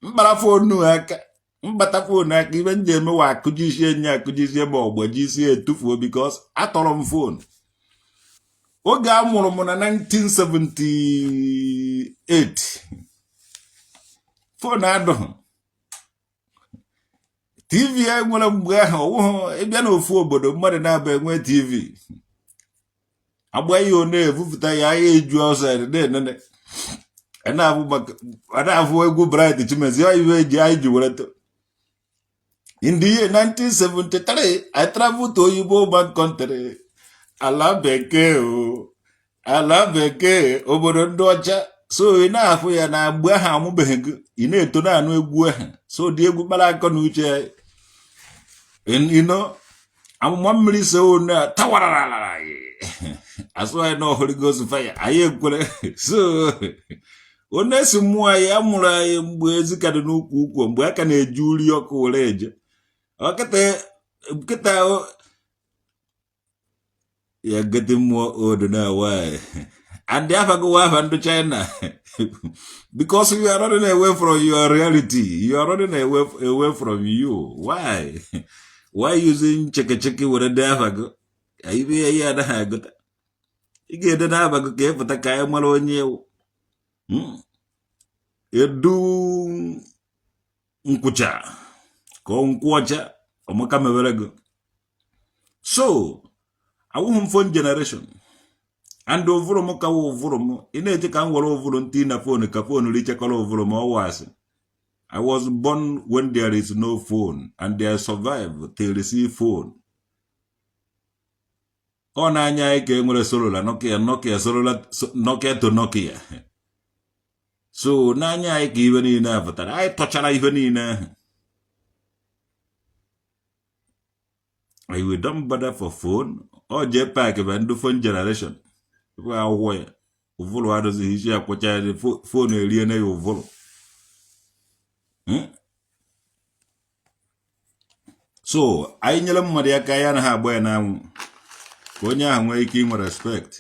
mkpara phone aka mkpata phone aka ibe m ji emewa akụjisie nye akụjisie ma ọ gbajisie etufuo because atọrọ m phone oge a mụrụ m na 1978. Phone adụghị, TV e nwere mgbe ahụ ọwụhụ ịbịa n'ofu obodo mmadụ na-aba enwe TV agba ihe ọ na-evupụta ya ahịa eju ọsọ na-enene na-afụ egwu Bright Chimezie iwe eji anyị ji were to. In the year 1973 I traveled to oyibo man country, ala bekee o, ala bekee, obodo ndị ọcha. So ị na-afụ ya na mgbe ahụ amụbeghị gị, ị na-eto na-anụ egwu ahụ. So dị egwu kpara akọ na uche ino amụma mmiri so na tawararara asụ anyị na Holy Ghost fire anyị ekwere. So onye si mmụọ anyị amụrụ anyị mgbe ezi ka dị n'ukwu ukwu, mgbe aka na-eji uri ọkụ were eje kịta ya getting more old now. Why? And the afa go afa ndị China because you are running away from your reality. You are running away from you. Why using cheke cheke were dee afa gị? Ibe ya ihe anaghị agụta. Ị ga-ede n'afa gị ka ị pụta ka anyị mara onye ewu. Edu nkwụcha ka ọ nkwụ ọcha ọmaka mewere gị. So awụghị m phone generation and ụvụrụ m kawa ụvụrụ m. Ị na-eche ka m were ụvụrụ ntị na phone ka phone richekọrọ ụvụrụ m, ọwụ asị. I was born when there is no phone and I survive till receive phone. Ọ na-anya anyị ka e nwere cellular Nokia, Nokia cellular, Nokia to Nokia. So n'anya anyị ka ibe niile a pụtara, anyị tọchara ife niile ahụ. We don't bother for phone. Ọ jee paakị ba ndị phone generation akwụkwọ ya ụvụrụ adịghị isi akwụcha ya, phone erie na ya ụvụrụ. So anyị nyere mmadụ aka, ya anaghị agba ya n'anwụ ka onye ahụ nwee ike inwe respect.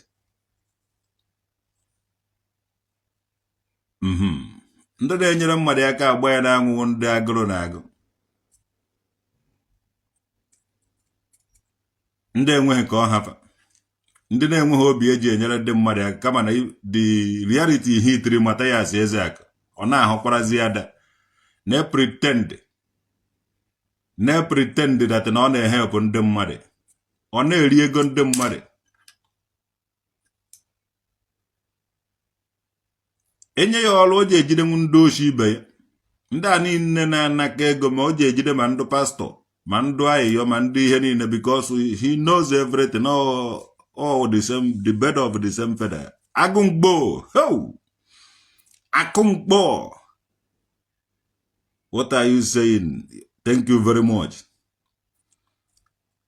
Ndị na-enyere mmadụ aka agba ya n'anwụ, ndị agụrụ na-agụ, ndị enweghị ka ọ ha fa, ndị na-enweghị obi eji enyere ndị mmadụ aka. Kama na the reality hitiri Mathias Ezeaku, ọ na-ahụkwarazi ada na-pretend that na ọ na-ehelp ndị mmadụ, ọ na-eri ego ndị mmadụ. Enye ya ọrụ, o ji ejidenwu ndị oshi ibe ya, ndị a niile na-anaka ego, ma o ji ejide ma ndị pastọ, ma ndị ayịyọ, ma ndị ihe niile, because he knows everything. All the same, the bird of the same feather. Agụmkpo ho, akụmkpo. What are you saying? Thank you very much.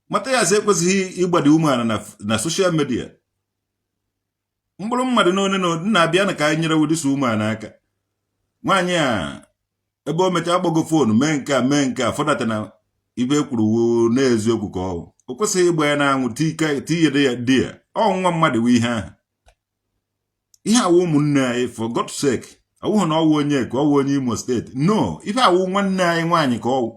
Mathias ekwesịghị ịgbado umeala na social media. Mkpụrụ mmadụ n'one na na-abịa na ka anyị nyere wudisa umeala aka. Nwaanyị a, ebe o mechaa agbago phone mee nke a, mee nke a, fọdata na ibe ekwuru wo n'eziokwu ka ọ o kwesịghị ịgba ya n'anwụ tinyere ya di ya. Ọ nwa mmadụ wụ ihe ahụ, ihe awụ ụmụnne anyị. For God's sake, ọwụghị na ọwụ onye ka ọwụ onye Imo steeti, no. Ife awụ nwanne anyị nwaanyị ka ọwụ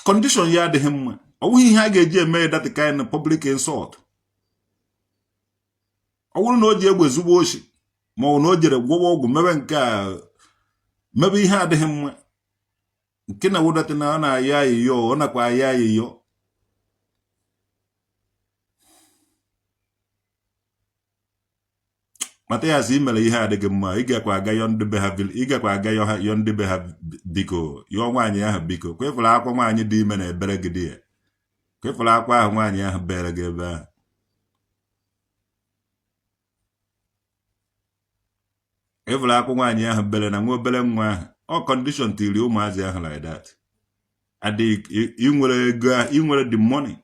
condition ya adịghị mma. Ọ bụghị ihe a ga-eji eme that kind of public insult. Ọ bụrụ na o ji egbe zugbo oshi, ma ọ bụ na o jere gwọwa ọgwụ, mebe nke a, mebe ihe adịghị mma, nke na wụdata na ọ na-ayọ ayịyọ, ọ nakwa ayọ ayịyọ. Mathias, ị mere ihe adịghị mma. Ị gakwa aga yọ ndị be ha, ị gakwa aga yọ ha, yọ ndị be ha biko, yọọ nwaanyị ahụ biko. Kwefụrụ akwa nwaanyị dị ime na ebere gị dị ya, kwefụrụ akwa ahụ nwaanyị ahụ bere gị ebe ahụ. Ịfụrụ akwa nwaanyị ahụ bere na nwa obere nwa ahụ, ọ condition tiri ụmụazị ahụ like that. Adịghị ị nwere ego, ị nwere the money,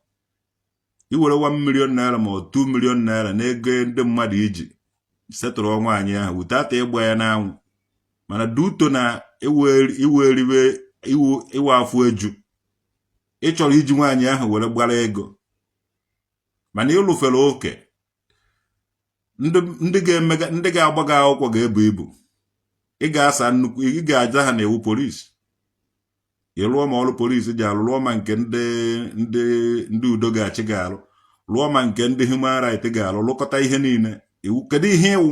i were 1 million naira ma ọ 2 million naira na ego ndị mmadụ iji setụrụ nwaanyị ahụ without ịgba ya n'anwụ. Mana duto na iwe eriwe iwe afọ eju, ị chọrọ iji nwaanyị ahụ were gbara ego, mana ịlụfere oke. Ndị ga-emega, ndị ga-agba gị akwụkwọ ga-ebu ibu. Ị ga-asa nnukwu, ị ga-aja ha na iwu polisi. Ị lụọ ma ọrụ polisi ji alụ, lụọ ma nke ndị udo ga-achị ga-alụ, lụọ ma nke ndị human right ga-alụ, lụkọta ihe niile iwu. Kedu ihe iwu?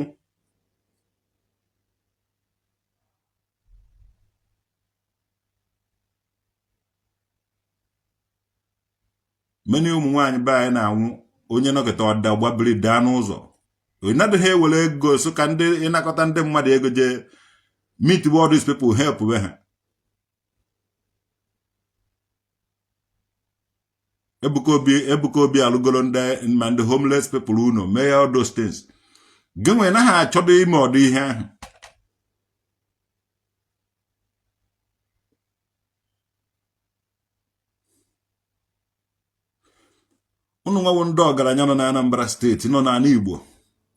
Many ụmụ nwaanyị be anyị na-anwụ, onye nọkịta ọda gbabiri daa n'ụzọ. Ị nadịghị ewere ego so ka ndị ịnakọta ndị mmadụ ego jee meet all these people, help be ha. Ebuka Obi, Ebuka Obi alụgolo ndị ma ndị homeless people unu mee all those things. Gị nwere naghị achọdo ime ọdụ ihe ahụ. Unu nwawo ndị ọgaranya nọ na Anambra steeti, nọ n'ala Igbo,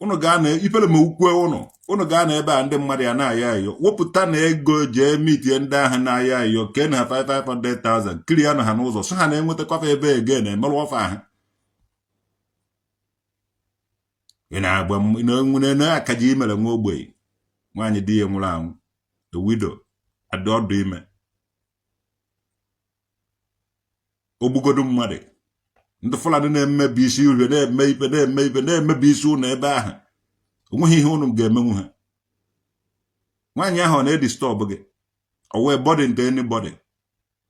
unu gaa na ifere ma ukwe unu, unu gaa na ebe a ndị mmadụ ya na-ayọ ayọ, wepụta na ego jee mitie ndị ahụ na-ayọ ayọ, kee na ha 500,000, kiri ya na ha n'ụzọ, so ha na-enwetakwafa ebe ege na-emerụ ọfa ahụ. Ị na-agba na akaji imere nwa ogbenye nwaanyị di ya nwụrụ anwụ, the widow, adị ọdụ ime, ogbugodu mmadụ. Ndị Fulani na-emebi isi uhie, na-eme ife, na-eme ife, na-emebi isi ụlọ ebe ahụ. Onweghị ihe ụnụ ga-emenwu ha. Nwaanyị ahụ ọ na-edisturb gị? Ọ wee burden to anybody?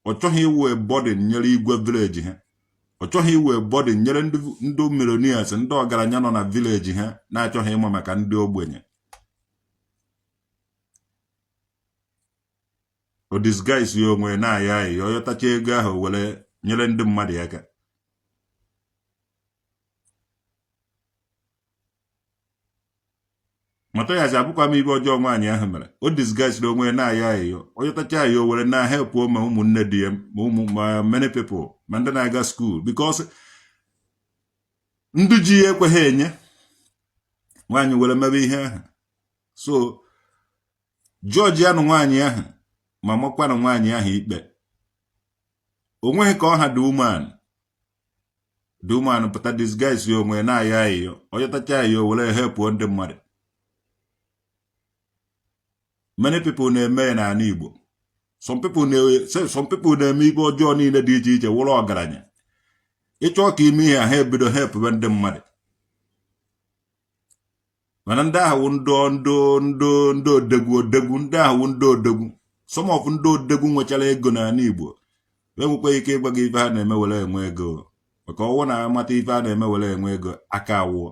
Ọ chọghị iwe burden nyere igwe village ha, ọ chọghị iwe burden nyere ndị millionaires, ndị ọgaranya nọ na village ha na-achọghị ịma maka ndị ogbenye. O disguise ya onwe na-ayọ ayịyọ, yọtacha ego ahụ were nyere ndị mmadụ aka. Mathias, abụkwa m ibe ọjọọ nwaanyị ahụ mere. O disguise onwe ya na-ayọ ayịyọ, o yọtacha ya o were na help ma ụmụnne di ya, ma ụmụ, ma many people, ma ndị na-aga school, because ndị ji ya ekweghị enye nwaanyị were mebe ihe ahụ. So Judge ya nụ nwaanyị ahụ ma makwanụ nwaanyị ahụ ikpe. O nweghị ka ọha the woman, the woman pụta disguise ya onwe na-ayọ ayịyọ. Onye tacha ayịyọ were helpụọ ndị mmadụ. Many people na-eme ya n'ala Igbo. Some people na-eme ibe ọjọọ niile dị iche iche, wụrụ ọgaranya. Ịchọọ ka ime ihe ha, ebido helpụbe ndị mmadụ. Mana ndị ahụ wụ ndụ ndụ ndụ ndị odegwu odegwu. Ndị ahụ wụ ndị odegwu. Some of ndị odegwu nwechara ego n'ala Igbo enwekwa ike ịgwa gị ife ha na-eme were enwe ego, maka ọwụ na amata ife a na-eme were enwe ego aka awụọ.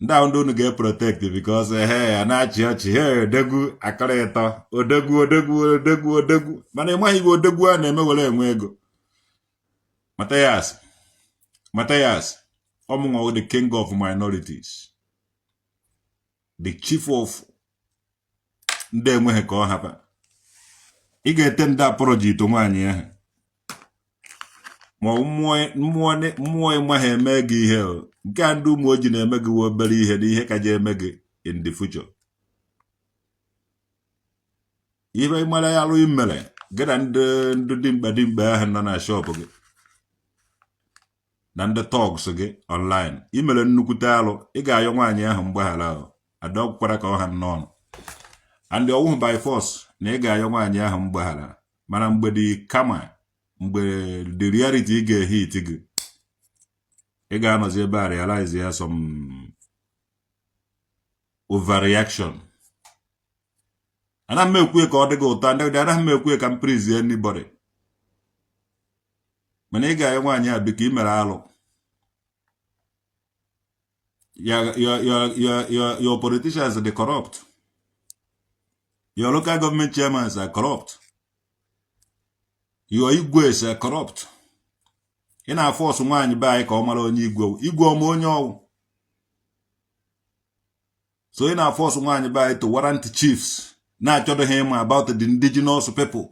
Ndị ahụ ndị unu ga-eprotect, because he a na-achị ọchị, he odegwu akọrọ ịtọ, odegwu, odegwu, odegwu, odegwu. Mana ị maghị ibe odegwu a na-eme were enwe ego. Matthias, Matthias, ọmụnwa, the king of minorities, the chief of ndị enweghị ka ọ hapa. Ị ga-ete ndị apology ito nwaanyị ahụ, ma ọ mmụọ ịma ha eme gị ihe o. Nke a ndị ụmụ ojii na-eme gị wee obere ihe na ihe kaja eme gị in the future. Ihe ịmara ya alụ mere gị na ndị dimkpa dimkpa ahụ nọ na shop gị na ndị thugs gị online, ị mere nnukwute alụ. Ị ga-ayọ nwaanyị ahụ mgbaghara ahụ adọkwara ka ọ ha n'ọnụ and ọwụhụ by force na ị ga-ayọ nwaanyị ahụ mgbaghara. Mana mgbe dị kama mgbe the reality ị ga-ehit gị, ị ga-anọzi ebe a realize ya some overreaction. Anaghị m ekwu ka ọ dị gị ụtọ ndị, anaghị m ekwu ka m praise anybody, mana ị ga-ayọ nwaanyị a biko, ị mere alụ. Your politicians are corrupt, your local government chairmen are corrupt, your igwes are corrupt. Ị na-afọsụ nwaanyị be anyị ka ọ mara onye igwe, igwe ọma onye ọwụ. So ị na-afọsụ nwaanyị be anyị to warrant chiefs na-achọdịghị ịma about the indigenous people.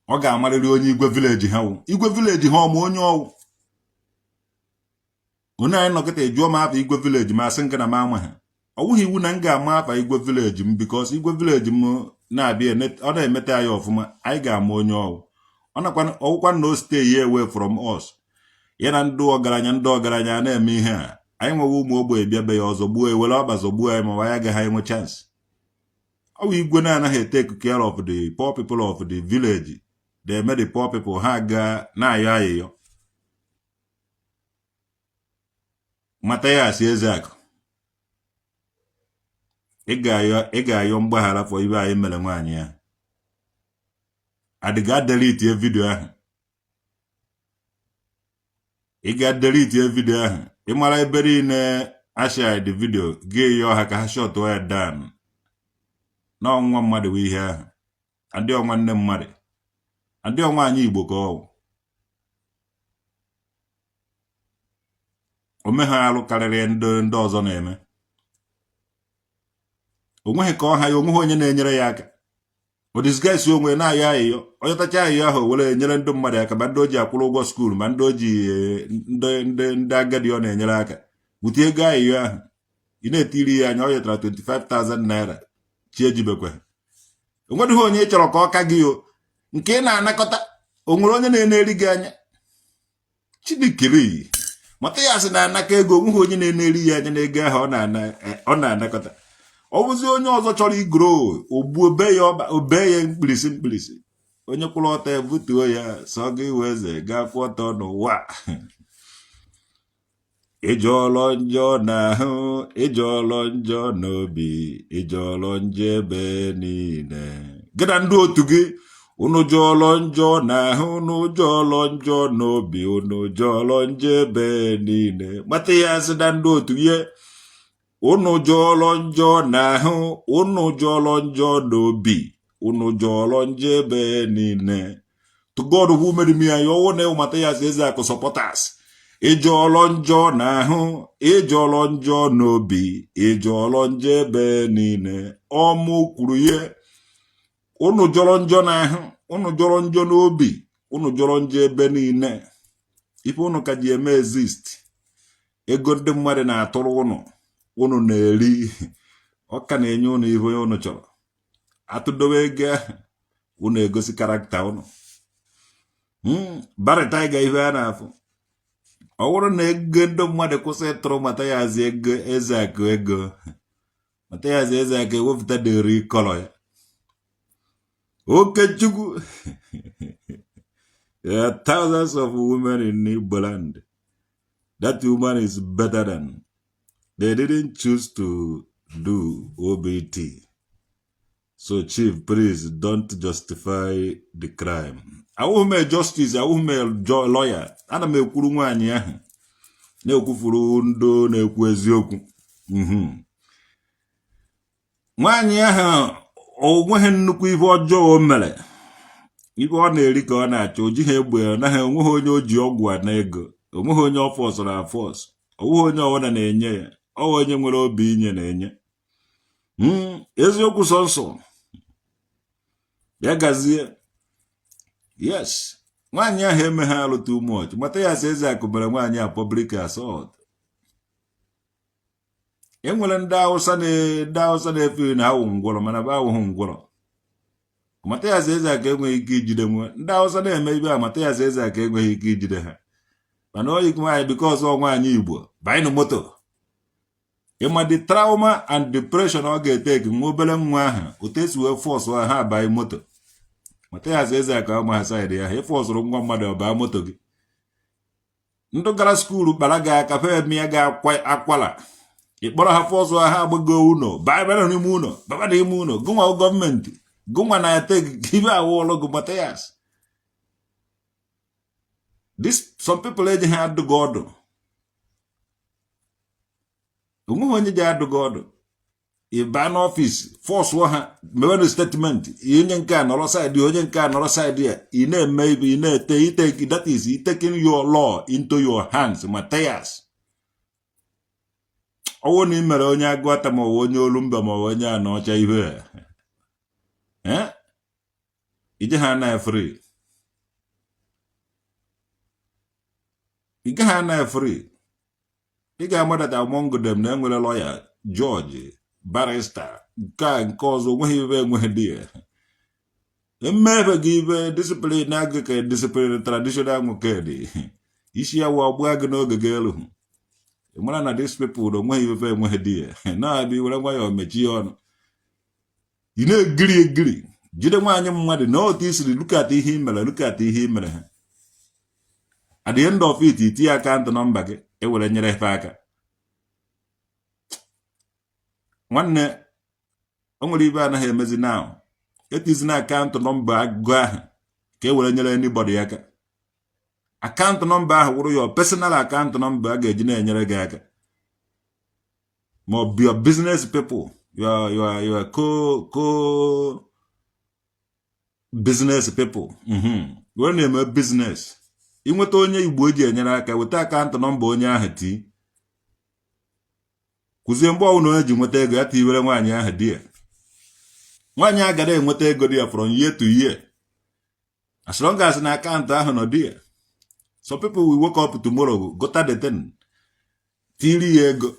Ọ ga-amarịrị onye igwe village ha wụ, igwe village ha ọma onye ọwụ. Onye anyị nọkịta ejụọ m afa igwe village ma asị nke na m ama ha. Ọ wụghị iwu na m ga-ama afa igwe village m, because igwe village m na-abịa ọ na-emeta ya ọfụma, anyị ga-ama onye ọwụ. Ọ nakwa ọwụkwa na o stay ya away from us, ya na ndị ọgaranya, ndị ọgaranya na-eme ihe a. Anyị nwewe ụmụ ogbenye bịa be ya ọzọ gbuo, ewere ọba zọgbuo anyị, ma anyị agaghị enwe chance. Ọ bụ igwe na-anaghị take care of the poor people of the village na-eme the poor people ha gaa na-ayọ ayịyọ. Mathias Ezeakụ, ị ga-ayọ mgbaghara for ibe anyị mere nwaanyị ya. Adịga delete video ahụ. Ị ga-delete video ahụ. Ị mara ebe niile ashare the video gị, yọọ ha ka ha shut ya down. Na ọnwa mmadụ bụ ihe ahụ, adị ọnwa nne mmadụ, adị ọnwa anyị Igbo ka ọ ome ha alụ karịrị ndị ọzọ na-eme. Onweghị ka ọha ya, onweghị onye na-enyere ya aka. O disguise onwe na-ayọ ayịyọ. Onye tacha ayịyọ ahụ were enyere ndị mmadụ aka, ma ndị o ji akwụrụ ụgwọ school, ma ndị o ji ndị agadi ọ na-enyere aka bute ego ayịyọ ahụ. Ị na-etiri ya anya, ọ yọtara 25,000 naira chi ejibekwe. Onwedịghị onye ị chọrọ ka ọ ka gị o nke ị na-anakọta. O nwere onye na-eneri gị anya? Chinekere Mathias na-anaka ego, onweghị onye na-eneri ya anya n'ego ahụ ọ na-anakọta. Ọ bụzi onye ọzọ chọrọ igoro ogbuo be ya, ọba obe ya mkpirisi mkpirisi. Onye kwụrụ ọtọ ebutuo ya. Sọ gị iwe eze gaa kwụ ọtọ n'ụwa. Ịjọọlọ njọ n'ahụ, ịjọọlọ njọ n'obi, ịjọọlọ njọ ebe niile. Gị na ndị otu gị, unu jọọlọ njọ n'ahụ, unu jọọlọ njọ n'obi, unu jọọlọ njọ ebe niile. Mathias na ndị otu ya, unu jọọlọ njọ n'ahụ, unu jọọlọ njọ n'obi, unu jọọlọ njọ ebe niile. To God who made me and your own Mathias Ezeaku supporters, ịjọọlọ njọ n'ahụ, ịjọọlọ njọ n'obi, ịjọọlọ njọ ebe niile. Ọmụ kwuru ihe, unu jọrọ njọ n'ahụ, unu jọrọ njọ n'obi, unu jọrọ njọ ebe niile. Ife unu ka ji eme exist, ego ndị mmadụ na-atụrụ unu, unu na-eri. Ọ ka na-enye ụnụ ihe ụnụ chọrọ. Atụdobe ego ahụ, ụnụ egosi character ụnụ. Barry Tiger, ihe a na-afụ, ọ bụrụ na ego ndị mmadụ kwụsị ịtụrụ Mathias ego, Ezeakụ ego, Mathias Ezeakụ ewepụta dịrị kọlọ ya. Okechukwu. There are thousands of women in Igbo land. That woman is better than. They didn't choose to do OBT. So, Chief, please don't justify the crime. Awụghị m a justice, awụghị m a lawyer. Ana m ekwuru nwaanyị ahụ, na-ekwufuru ndị na-ekwu eziokwu. Nwaanyị ahụ o nweghị nnukwu ihe ọjọọ o mere. Ibe ọ na-eri ka ọ na-achọ. O jighị egbe, ọ naghị, onweghị onye o ji ọgwụ a na ego, onweghị onye ọ forceụrụ aforce, onweghị onye ọbụla na-enye ya. Ọ onye nwere obi inye na-enye. Eziokwu sọnsọ ya gazie. Yes, nwaanyị ahụ emeghe alụ too much. Mathias Ezeakụ mere nwaanyị a public assault. Enwere ndị Hausa na ndị Hausa na-efe na awụ ngwọrọ, mana ba awụghị ngwọrọ. Mathias Ezeakụ enweghị ike ijide nwe ndị Hausa na-eme ibe a. Mathias Ezeakụ enweghị ike ijide ha, mana oyi nwaanyị, because ọ nwaanyị Igbo banyụ moto. Ịma the trauma and depression ọ ga-eteki nwa obere nwa ahụ, otu esi wee force ha abanye moto. Mathias Ezeakụ ama ha side ya. Ịforceụrụ nwa mmadụ ọbaa moto gị. Ndụ gara school kpara gị aka femia gị akwara, ịkpọrọ ha force ha agbago ụlọ, baa n'ime ụlọ, baba n'ime ụlọ. Gụnwa gọọmenti, gụnwa na-ete ibe awụ ọlụ gị, Mathias. This some people ejighị adụ gị ọdụ. Onweghị onye ji adụ gị ọdụ. Ịba n'office, forceụọ ha mewenụ statement. Onye nke a nọrọ side, onye nke a nọrọ side ya. Ị na-eme ibe ị na-ete itake, that is taking your law into your hands, Matthias. Ọwụ na ị mere onye Agụata, ma ọ bụ onye Olumba, ma ọ bụ onye Anọcha ihe, ije ha na free, ị gaghị ana free. Ị ga-amadata among them na enwere lawyer, judge, barrister, nke a nke ọzọ. Onweghị ibe enweghị di ya mmebe gị ibe discipline agụ ka discipline traditional nwoke dị isi ya wụ ọgbụa gị n'oge gị elu. Ị mara na these people na onweghị ibe enweghị di ya na-abịa were nwayọọ mechie ọnụ. Ị na-egiri egiri jide nwaanyị mmadụ na otu i siri look at ihe i mere, look at ihe i mere ha. At the end of it, itinye account number gị ewere nyere efe aka. Nwanne, o nwere ibe anaghị emezi now. Etizina account number agụ ahụ ka e were nyere anybody aka. Account number ahụ wụrụ your personal account number a ga-eji na-enyere gị aka, ma ọ bụ your business people, your co business people were na-eme business. Inweta onye Igbo eji enyere aka, weta account number onye ahụ tii kwụzie. Mgbe ọbụla onye ji nweta ego ya, tiwere nwaanyị ahụ di ya. Nwaanyị a gara enweta ego di ya from year to year, as long as na account ahụ nọ di ya. Some people will wake up tomorrow, gota the thing, tiri ya ego.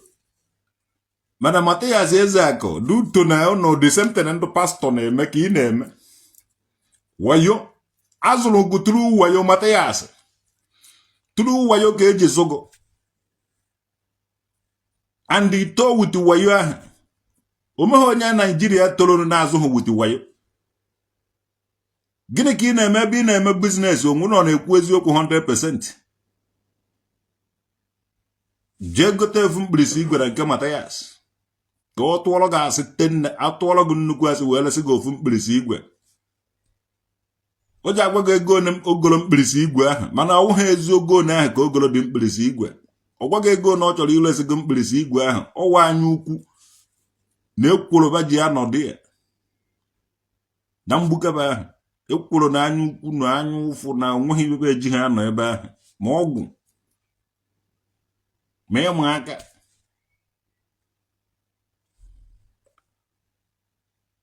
Mana Mathias Ezeakụ, due to na ụnụ the same thing ndị pastor na-eme ka ị na-eme, wayo azụrụ gụ tụrụ wayo. Mathias, tụrụ wayo ka eji zụgụ and ito with wayo ahụ. Onweghị onye Naijiria toro na-azụghị with wayo. Gịnị ka ị na-eme ebe ị na-eme business? Onwe nọ na-ekwu eziokwu 100%. Jee gote efu mkpirisi igwe na nke Mathias ka ọ tụọrọ gị asị tenne, atụọrọ gị nnukwu asị wee lesị gị ofu mkpirisi igwe. O ji agwa gị ego one ogolo mkpirisi igwe ahụ, mana ọ wụghị ezi ogo one ahụ ka ogolo dị mkpirisi igwe. Ọ gwa gị ego na ọ chọrọ ilesi gị mkpirisi igwe ahụ. Ọwa anya ukwu na ekworoba ji anọdụ ya na mgbukebe ahụ, ekworo na anya ukwu na anya ụfụ na onweghị ibe eji ha anọ ebe ahụ, ma ọgwụ ma ịma aka.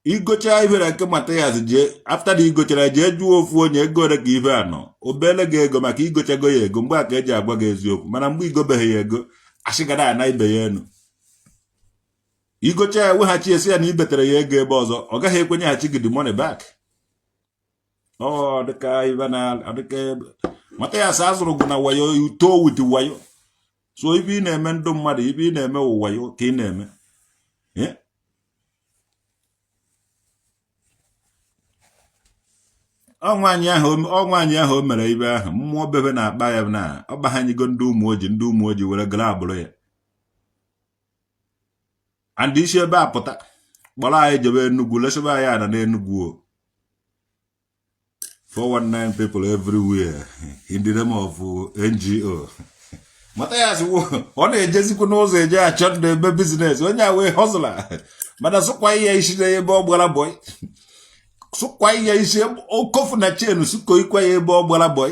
Igocha ife na nke Mathias, jee after na igochara, jee jụọ ofu onye ego ole ka ife anọ, obele gị ego maka igochago ya ego. Mgbe a ka eji agwa gị eziokwu, mana mgbe igobeghị ya ego, asịgara ana ibe ya enu. I gocha ya weghachi, esi ya na i betere ya ego ebe ọzọ, ọ gaghị ekwenyeghachi gị the money back. Ọ dịka ibe na dịka Mathias azụrụ gị na wayo, you too with wayo. So ibe ị na-eme ndụ mmadụ, ibe ị na-eme wụ wayo ka ị na-eme. Ọ nwaanyị ahụ o mere ibe ahụ mmụọ bebe na-akpa ya na ọ gbaghanyego ndị Ụmụoji, ndị Ụmụoji were gara agbụrụ ya and isi ebe a pụta kpọrọ anyị jebe Enugu, lesebe anyị ana n'Enugu o. 419 people everywhere in the name of NGO. Mathias ọ na-ejezikwu n'ụzọ eje achọ ndụ ebe business onye a wee hustler, mana sụkwa ya isi na ebe ọ gbara boy, sụkwa ya isi okofu na chen, sụkoikwa ya ebe ọ gbara boy,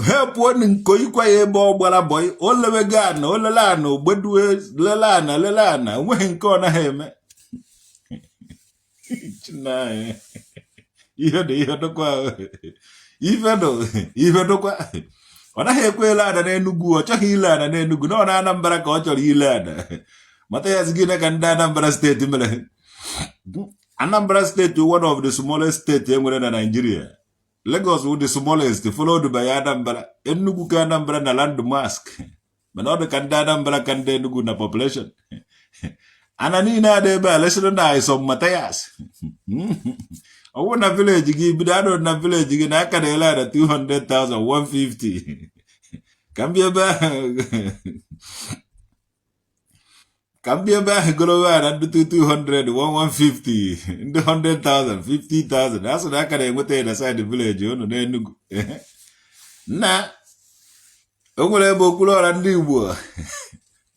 hepụọ nkoikwa ya ebe ọ gbara boy. O lewego ana, o lele ana, ogbedue lele ana, lele ana, onweghị nke ọ naghị eme. Chinanyị, ihe dị, ihe dịkwa, ife dụ, ife dịkwa. Ọ naghị ekwe ele ana n'Enugwu, ọ chọghị ile ana n'Enugwu, na ọ na Anambra ka ọ chọrọ ile ana. Mathias, gịnị ka ndị Anambra steeti mere? Anambra steeti, one of the smallest state e nwere na Nigeria. Lagos wụ the smallest, followed by Anambra. Enugu ka Anambra na landmass, mana ọ dị ka ndị Anambra ka ndị Enugu na population. Ana niile ada ebe a lesịrị na Isom Mathias. Ọ bụrụ na village gị bido anọ na village gị na aka na-ele ana 200,000, 150, ka m bịa ebe ahụ, ka m bịa ebe ahụ gorowe ana ndị 200, 150, ndị 100,000, 50,000, a sị na aka na-enweta ya na side village unu n'Enugu. Nna, o nwere ebe Okwuluọra ndị Igbo,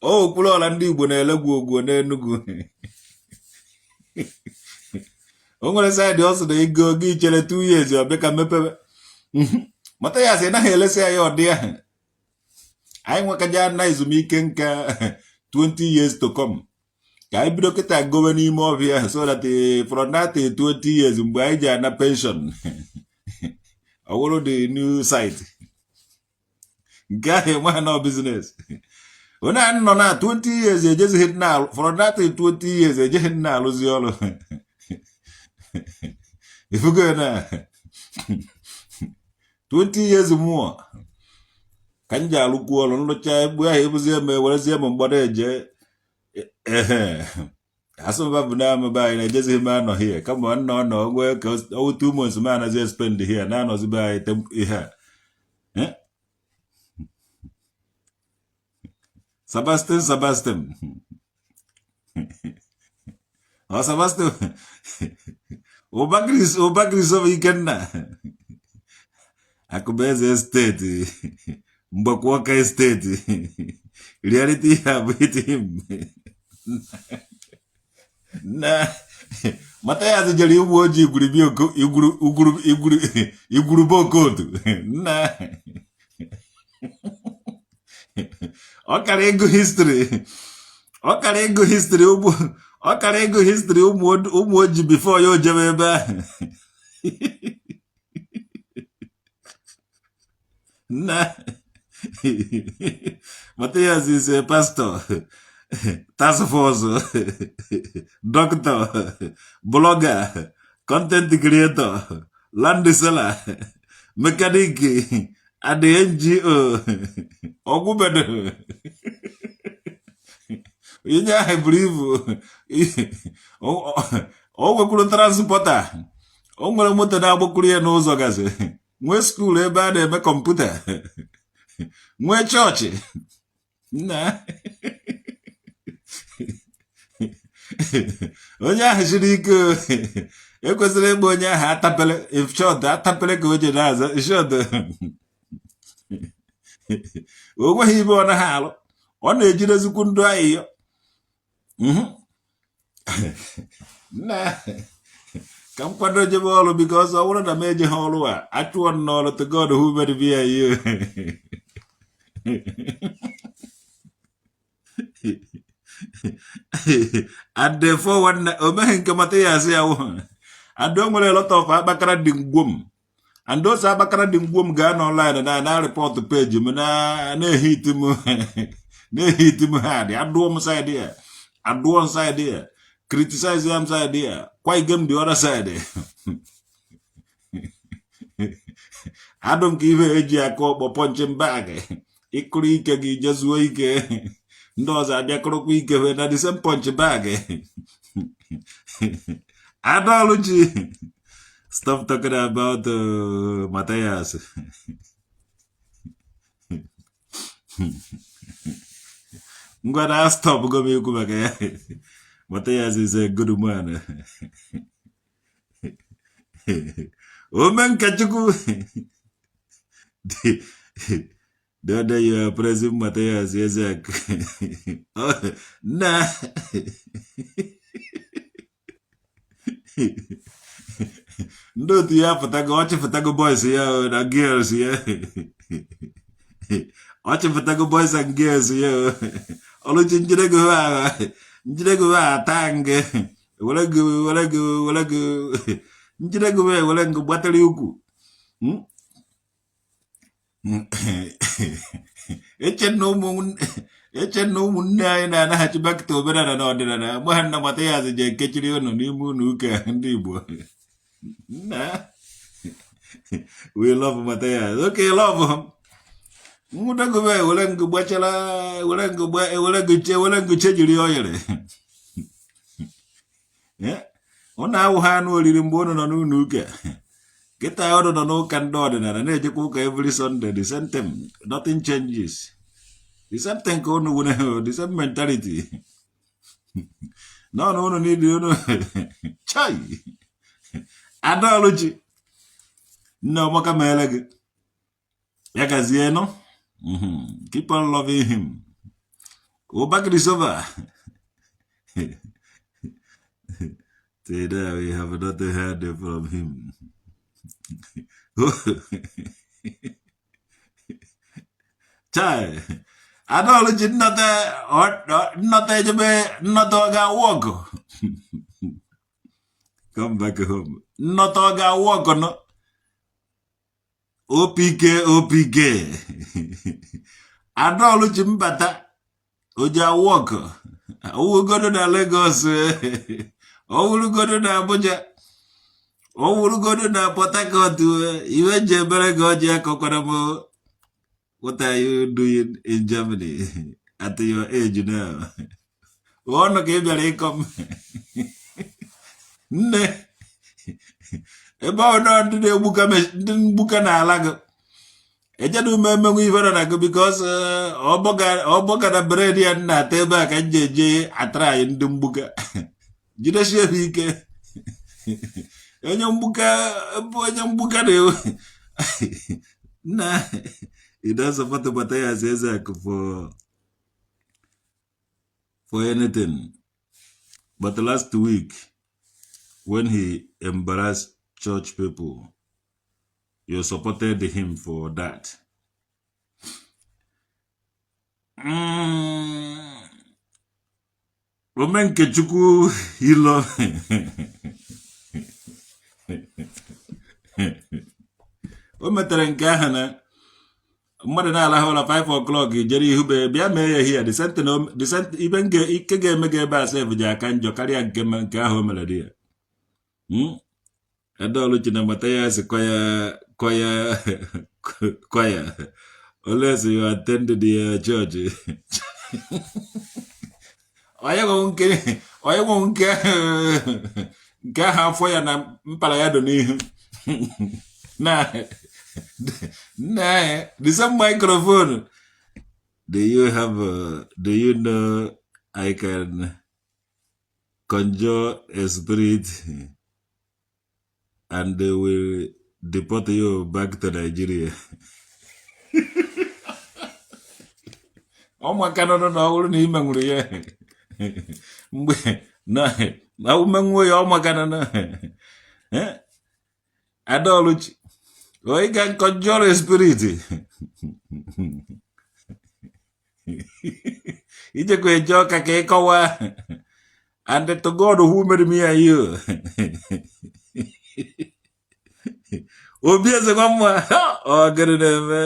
o Okwuluọra ndị Igbo na-elegwu ogwo n'Enugu. O nwere side ọ sị na ego gị chere 2 years, ọ bịa ka mepebe. Mathias, ị naghị elesi ya ọdị ahụ. Anyị nwekaja na ezumike nka 20 years to come, ka anyị bido kịta gowe n'ime ọfịa ahụ, so that from that 20 years, mgbe anyị ji ana pension, ọ wụrụ the new site nke ahụ enweghị na business. Onye a nọ na 20 years ejezighị nna alụ, from that 20 years ejeghị nna alụzi ọrụ. Ifugo na 20 years mụọ ka m ji alụkwu ọrụ nlụcha egbu ahụ, ebuzie m, ewerezie m mgbada eje. Ehe, asụmba bụ na amụba anyị na-ejezighị m anọ here, kama ọ nọ nọ nwee ka ọwụ 2 months m anazi spend here na-anọzi be anyị ihe a. Eh? Sebastian, Sebastian, ọ Sebastian Ụbakris, Ụbakris bụ Ikenna Akụbeze steeti, Mgbakwoka steeti, reality ability him. Na Mathias jere igbu ojii igwuribi igwuru igwuru igwuru igwurube okotu. Nna, ọ kara ịgụ history, ọ kara ịgụ history ụmụ, ọ kara ịgụ history ụmụ ojii before ya o jebe ebe ahụ. Nna, Matthias is a pastor, task force, doctor, blogger, content creator, land seller, mechanic and the NGO. Ọgwụbedo onye ahụ buru ibu. O nwekwuru transporter, o nwere moto na-agbakwuru ya n'ụzọ gasị, nwee school ebe a na-eme kọmputa, nwee chọọchị. Nna, onye ahụ siri ike. Ekwesịrị ịgba onye ahụ atapele. If short, atapele ka o ji na-aza short. O nweghị ibe ọ naghị alụ, ọ na-ejidezikwu ndụ ahịhịa. Nna, ka m kwado jebe ọrụ, because ọ bụrụ na m ejeghị ọrụ a, achụọ m n'ọrụ. To God who made me and you. And the 419 o meghị nke Mathias ya wụ. And o nwere a lot of akpakara dị ngwom, and those akpakara dị ngwom ga-anọ online na report page m na na-ehit m. Na-ehit m hard, adụọ m side ya, adụọ m side ya, criticize ya m side ya, kwa ige m the other side. Adụ nke ife eji aka ọkpọ punching bag, ịkụrụ ike gị jezuo ike, ndị ọzọ abịa kụrụkwa ike na the same punch bag. Adaoluchi, stop talking about Matthias. Ngwa na stop go m ikwu maka ya. Matthias is a good man. Omenkechukwu, the other you are praising Matthias Ezeaku. Na ndị otu ya pụtago, ọ chịpụtago boys ya na girls ya, ọ chịpụtago boys and girls ya. Ọlụchi njidego ha, njidego ha ata nge were gị were gị were gị njidego ha were ngụ gbatara ukwu. Eche na ụmụnne anyị na-anaghachi back to omenala na ọdịnala mgbe ha nna Mathias ji ekechiri ụnụ n'ime ụlọ ụka ndị Igbo. Nna, we love Mathias. Okay, love him. Nwụdagobe were ngụ gbachara were ngụ were ngụ che were ngụ chejiri oyere. Ụnụ awụ ha anụ oriri mgbe ụnụ nọ n'ụlọ ụka. Kịta ụnụ nọ n'ụka ndị ọdịnala na-ejekwa ụka every Sunday, the same thing, nothing changes, the same thing ka ụnụ nwere, the same mentality n'ọnụ ụnụ niile ụnụ chai. Adaoluchi, nne ọmaka meele gị, ya gazie nụ. Keep on loving him. Ụba Christopher. Today we have not heard from him. Chai. Adaoluchi nnọta nnọta ejebe nnọta ọ ga-awụ ọgụ. Come back home. Nnọta ọ ga-awụ ọgụ nọ. OPK OPK. Adaoluchi mbata oji awụ ọgụ. Ọwụgodo na Lagos, ọwụrụgodo na Abuja, ọwụrụgodo na Port Harcourt, iwe ji ebere gị ọjị akọkwara m. What are you doing in Germany at your age now? Ọnụ ka ị bịara ịkọ m nne ebe ọ nọ ndị na-egbuka ndị mgbuka n'ala gị ejena ume emenwe ife nọ na gị because ọbọga na bread ya na-ata ebe a ka m ji eje atara anyị ndị mgbuka jidesie ha ike. Onye mgbuka bụ onye mgbuka na nna you don't support Mathias Ezeaku for anything, but last week when he embarrassed church people, you supported him for that. Omenkechukwu ilo o metere nke ahụ na mmadụ na-alahụ ụra 5 o'clock jere ihu be bịa mee ya here, the same ibe ike ga-eme gị ebe a sef ji aka njọ karịa nke ahụ o mere di ya. Adaoluchi na Mathias choir choir choir unless you attend the church. Onye nwe nke ahụ afọ ya na mpara ya dị n'ihu na na the same microphone. Do you have do you know I can conjure a spirit and they will deport you back to Nigeria? Ụmụaka nọ na ọ bụrụ na ime nwere ya mgbe na umenwuo ya ụmụaka nọ na Adaoluchi you can conjure a spirit ijekwa eje ọka ka ị kọwaa and to God who made me and you. Obi eze nwa mma ọ gịnị na-eme?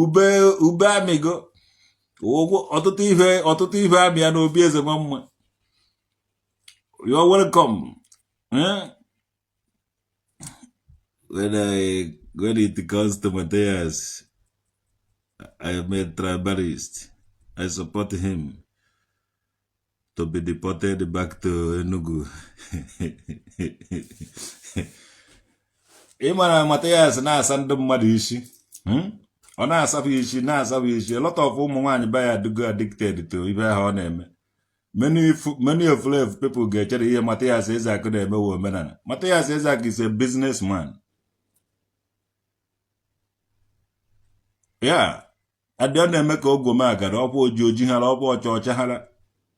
Ube ube amịgo ọtụtụ ihe, ọtụtụ ihe amịa na obi eze nwa mma. You're welcome. Eh? When it comes to Matthias, I am a tribalist. I support him to be deported back to Enugu. Ị mara Matthias na-asa ndị mmadụ isi, Ọ na-asapụ isi, na-asapụ isi. A lot of ụmụ nwaanyị be ya adịgo addicted to ibe ahụ ọ na-eme. Many of people ga-echere ihe Matthias Ezeaku na-eme wụ omenala. Matthias Ezeaku is a businessman. Ya adị ọ na-eme ka ogwome agara ọkwa oji oji hara ọkwa ọcha ọcha hara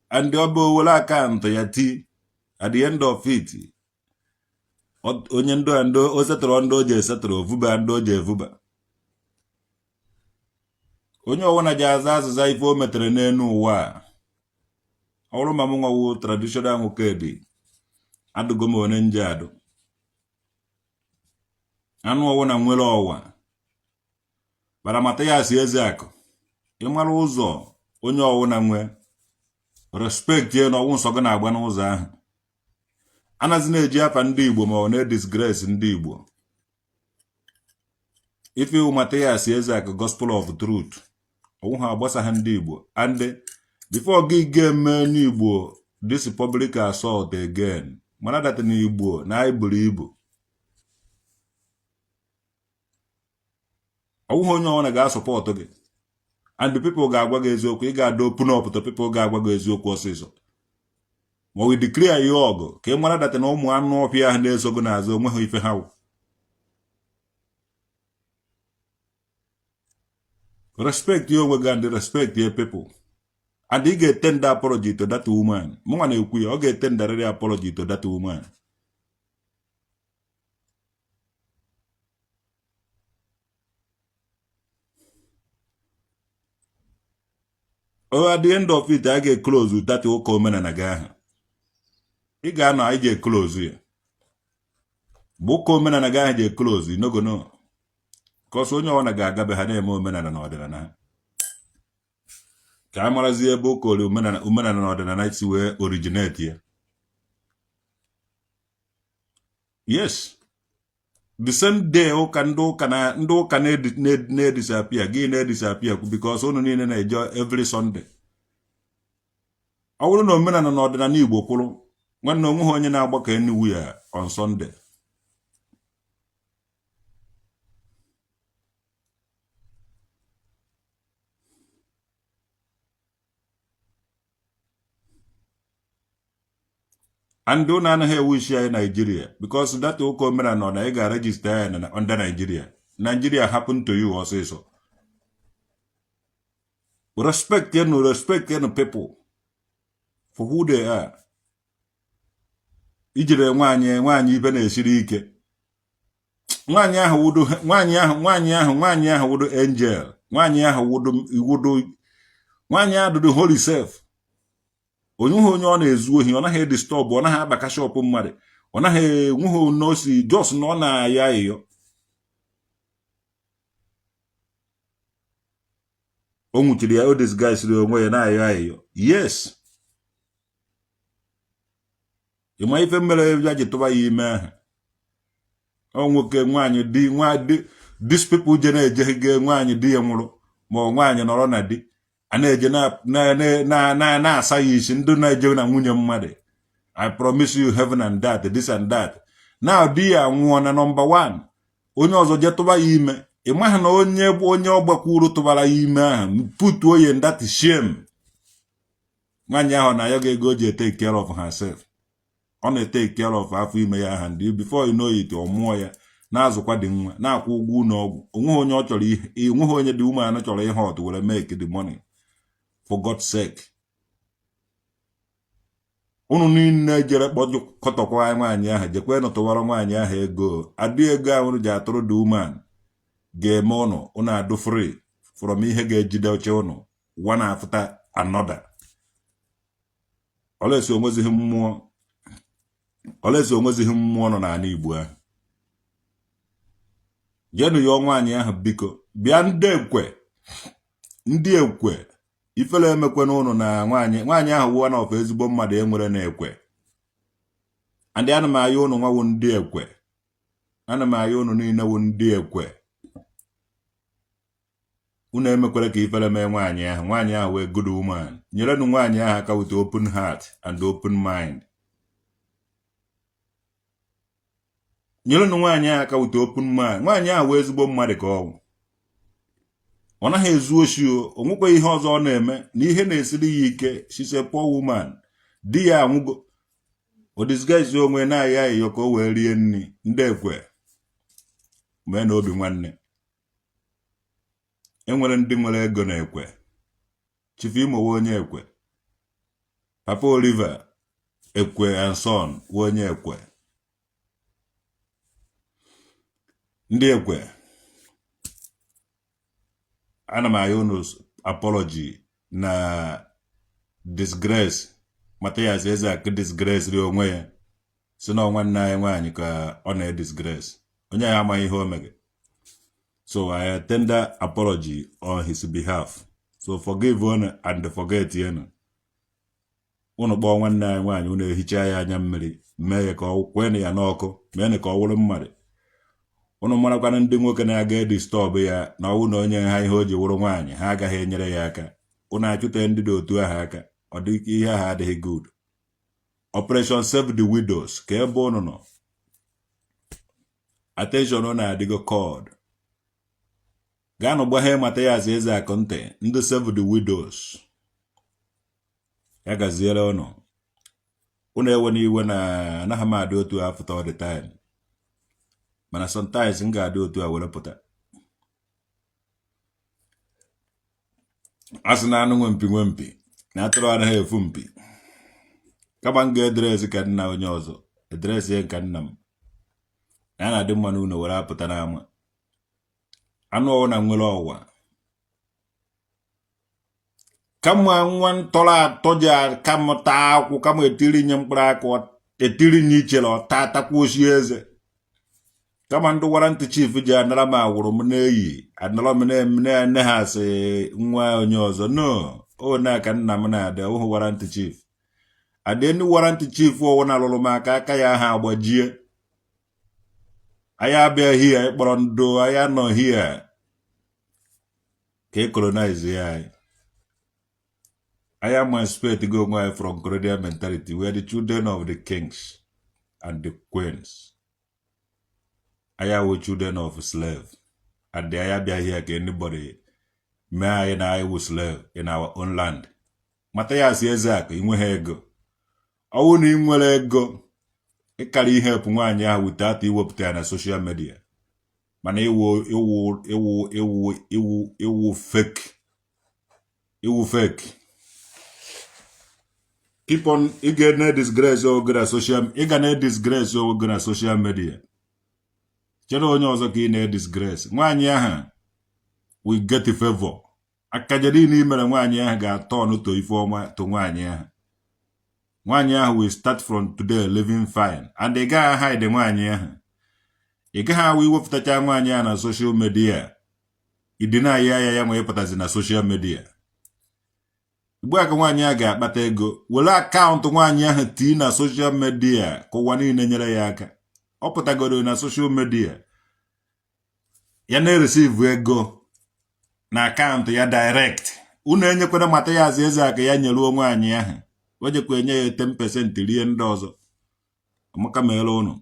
and ọ bụ owere account ya ti. At the end of it, onye ndụ a ndị o setụrụ, ndị o ji esetụrụ ovuba, ndị o ji evuba, onye ọwụna ji aza azịza ife o metere n'elu ụwa a. Ọ bụrụ ma m nwawo traditional nwoke dị adụgo m onye nje adụ anụ ọwụna nwere ọwa bara. Mathias Ezeaku, ịmara ụzọ onye ọwụna nwe respect ya na ọnwụ nsọ gị na-agba n'ụzọ ahụ. Anazi na-eji afa ndị Igbo ma ọ na-edisgrace ndị Igbo. Ife iwu Mathias Ezeaku, gospel of truth, ọnwụ ha agbasaghị ndị Igbo. And before gị ga-eme n'Igbo this public assault again, mara that na Igbo na anyị buru ibu. Ọwụghị onye ọbụla ga-asupport gị, and the people ga-agwa gị eziokwu. Ị ga-ada open up to people ga-agwa gị eziokwu ọsịsọ, ma ọ declare ya ọgụ ka ị mara that na ụmụ anụ ọfịa ahụ na-eso gị n'azụ onwe ha ife ha wụ. Respect ya onwe gị and respect your people, and ị ga-etender apology to that woman. Mụnwa na-ekwu ya, ọ ga-etenderịrị apology to that woman. Oh, at the end of it, a ga-eclose that ụka omenala gị ahụ ị ga-anọ. Anyị ga-eclose ya bụ ụka omenala gị ahụ ga-eclose inogono kọsọ. Onye ọbụla ga-agabe ha na-eme omenala na ọdịnala ha ka a marazie ebe ụka omenala na ọdịnala si wee originate ya. Yes, the same day ụka ndị ụka na ndị ụka na-edisappear, gị na-edisappear, because unu niile na-eje every Sunday. Ọ bụrụ na omenala na ọdịnala Igbo kwụrụ, nwanne, onwe ha onye na-agbakọ Enugu ya on Sunday. And unu anaghị ewu isi anyị Nigeria, because that ụka omenala nọ na ị ga-register ya na under Nigeria. Nigeria happen to you ọsịsọ. Respect yenu, respect yenu people for who they are. Ijere nwaanyị, nwaanyị ibe na-esiri ike, nwaanyị ahụ wudo, nwaanyị ahụ, nwaanyị ahụ, nwaanyị ahụ wudo angel, nwaanyị ahụ wudo, wudo nwaanyị ahụ dudu holy self. Onye hụ onye ọ na-ezu ohi, ọ naghị edisturb, ọ naghị abaka shop mmadụ, ọ naghị enweghị n'osi, just na ọ na-ayọ ayịyọ. O nwuchiri ya, o disguise onwe ya na-ayọ ayịyọ. Yes, ịma ife mere ya ji tụba ya ime ahụ. Ọ nwoke nwaanyị di nwa di, these people je na-eje ge nwaanyị di ya nwụrụ, ma ọ nwaanyị nọrọ na di, a na-eje na-asa ya isi. Ndị na-eje na nwunye mmadụ, "I promise you heaven and that, this and that." Now di ya nwụọ na number one, onye ọzọ je tụba ya ime. Ị maghị na onye onye ọ gbakwuru tụbara ya ime ahụ putuo ya in that shame. Nwaanyị ahụ na ya ga-ego o ji take care of herself, ọ na-etake care of afọ ime ya aha ndị. Before you know it, ọ mụọ ya, na-azụkwa dị nwa, na-akwụ ụgwọ ụlọ ọgwụ. Onweghị onye ọ chọrọ ihe, enweghị onye dị umeanụ chọrọ ihe ọtụ were make the money. For God's sake, unu niile jere kpọkọtọkwa nwaanyị ahụ, jekwe nụtụwara nwaanyị ahụ ego. Adị ego ahụ unu ji atụrụ the woman ga-eme ụnụ ụnụ adụ free from ihe ga-ejide oche ụnụ one after another. Olesi onwezighị mmụọ, olesi onwezighị mmụọ nọ n'ala Igbo ahụ. Jenu ya nwaanyị ahụ, biko bịa ndị ekwe. Ndị Ekwe, ifele emekwana ụnụ na nwaanyị nwaanyị ahụ wụ one of ezigbo mmadụ enwere na Ekwe. And ana m ayọ ụnụ nwawo ndị Ekwe, ana m ayọ ụnụ niile wụ ndị Ekwe, unu emekwere ka ifere mee nwaanyị ahụ. Nwaanyị ahụ wee good woman. Nyerenụ nwaanyị ahụ aka with open heart and open mind. Nyerenụ nwaanyị ahụ aka with open mind. Nwaanyị ahụ wee ezigbo mmadụ ka ọ wụ. Ọ naghị ezu oshi, o nwekwa ihe ọzọ ọ na-eme na ihe na-esiri ya ike. She's a poor woman. Di ya anwụgo, o disguise onwe na-ayọ ayịyọ ka o wee rie nri. Ndị Ekwe, mee na obi nwanne. Enwere ndị nwere ego na Ekwe. Chief Imo wụ onye Ekwe. Papa Oliver Ekwe and Son wụ onye Ekwe. Ndị Ekwe, ana m ayọ unu apology na disgrace Mathias Ezeaku disgrace ri onwe ya, si na nwanne anyị nwaanyị ka ọ na-edisgrace. Onye ya amaghị ihe o mere. So I tender apology on his behalf. So forgive unu and forget unu. Unu kpọọ nwanne anyị nwaanyị, unu ehicha ya anya mmiri, mee ya ka ọ kwenụ ya n'ọkụ, mee ka ọ wụrụ mmadụ. Unu marakwana ndị nwoke na-aga edisturb ya na ọwụ na onye ha ihe o ji wụrụ nwaanyị, ha agaghị enyere ya aka. Unu achụte ndị dị otu ahụ aka. Ọ dị ihe ahụ adịghị good. Operation Save the Widows, ka ebe unu nọ, attention unu adịgo called. Gaanụ gbaghe Mathias Ezeaku ntị. Ndị Save the Widows, ya gaziere unu. Unu ewe n'iwe na anaghị m adị otu a pụta all the time, mana sometimes m ga-adị otu a were pụta. A sị na anụ nwe mpi nwe mpi, na atụrụ anaghị efu mpi. Kama m ga-edress ka nna onye ọzọ, edress ya ka nna m. Ya na-adị mma na unu were apụta n'ama. Anụ ọwụna nwere ọwa kama nwa ntọrọ atọ ji aka m taa akwụ, kama etiri nye mkpụrụ aka, etiri nye ichere ọta atakwa osi eze, kama ndị warrant chief ji anara m awụrụ m na-eyi anara m na-ene ha asị nwa onye ọzọ. No o na ka nna m na-adị ọhụụ warrant chief adị warrant chief ọwụna lụrụ m aka aka ya ha agbajie. Anyị abịa here ịkpọrọ ndụ, anyị anọ here ka e colonize ya anyị. Anyị emancipate go onwe anyị from colonial mentality. We are the children of the kings and the queens. Anyị awụ children of slave, and anyị abịa here ka anybody mee anyị na anyị wụ slave in our own land. Mathias Ezeaku, inweghị ego. Ọwụ na ị nwere ego ịkara ihe help nwaanyị ahụ without iwepụta ya na social media, mana ịwụ ịwụ ịwụ ịwụ ịwụ ịwụ fake, ịwụ fake. Keep on. Ị ga na-edisgrace onwe gị na social, ị ga na-edisgrace onwe gị na social media. Chere onye ọzọ ka ị na-edisgrace. Nwaanyị ahụ will get favor. Akaja niile i mere nwaanyị ahụ ga-atọ ọnụ to ife ọma to nwaanyị ahụ. Nwaanyị ahụ will start from today living fine, and ị gaghị hide nwaanyị ahụ. Ị gaghị awụ iwepụtacha nwaanyị ahụ na social media, ịdịna ya ya ya nwee ịpụtazi na social media. Ugbu a ka nwaanyị ahụ ga-akpata ego. Were account nwaanyị ahụ tii na social media ka ụwa niile nyere ya aka. Ọ pụtagoro na social media, ya na-ereceive ego na account ya direct. Unu enyekwara Mathias Ezeaku ya nyeruo nwaanyị ahụ. O jekwa enye ya 10% rie ndị ọzọ. Amaka meere unu.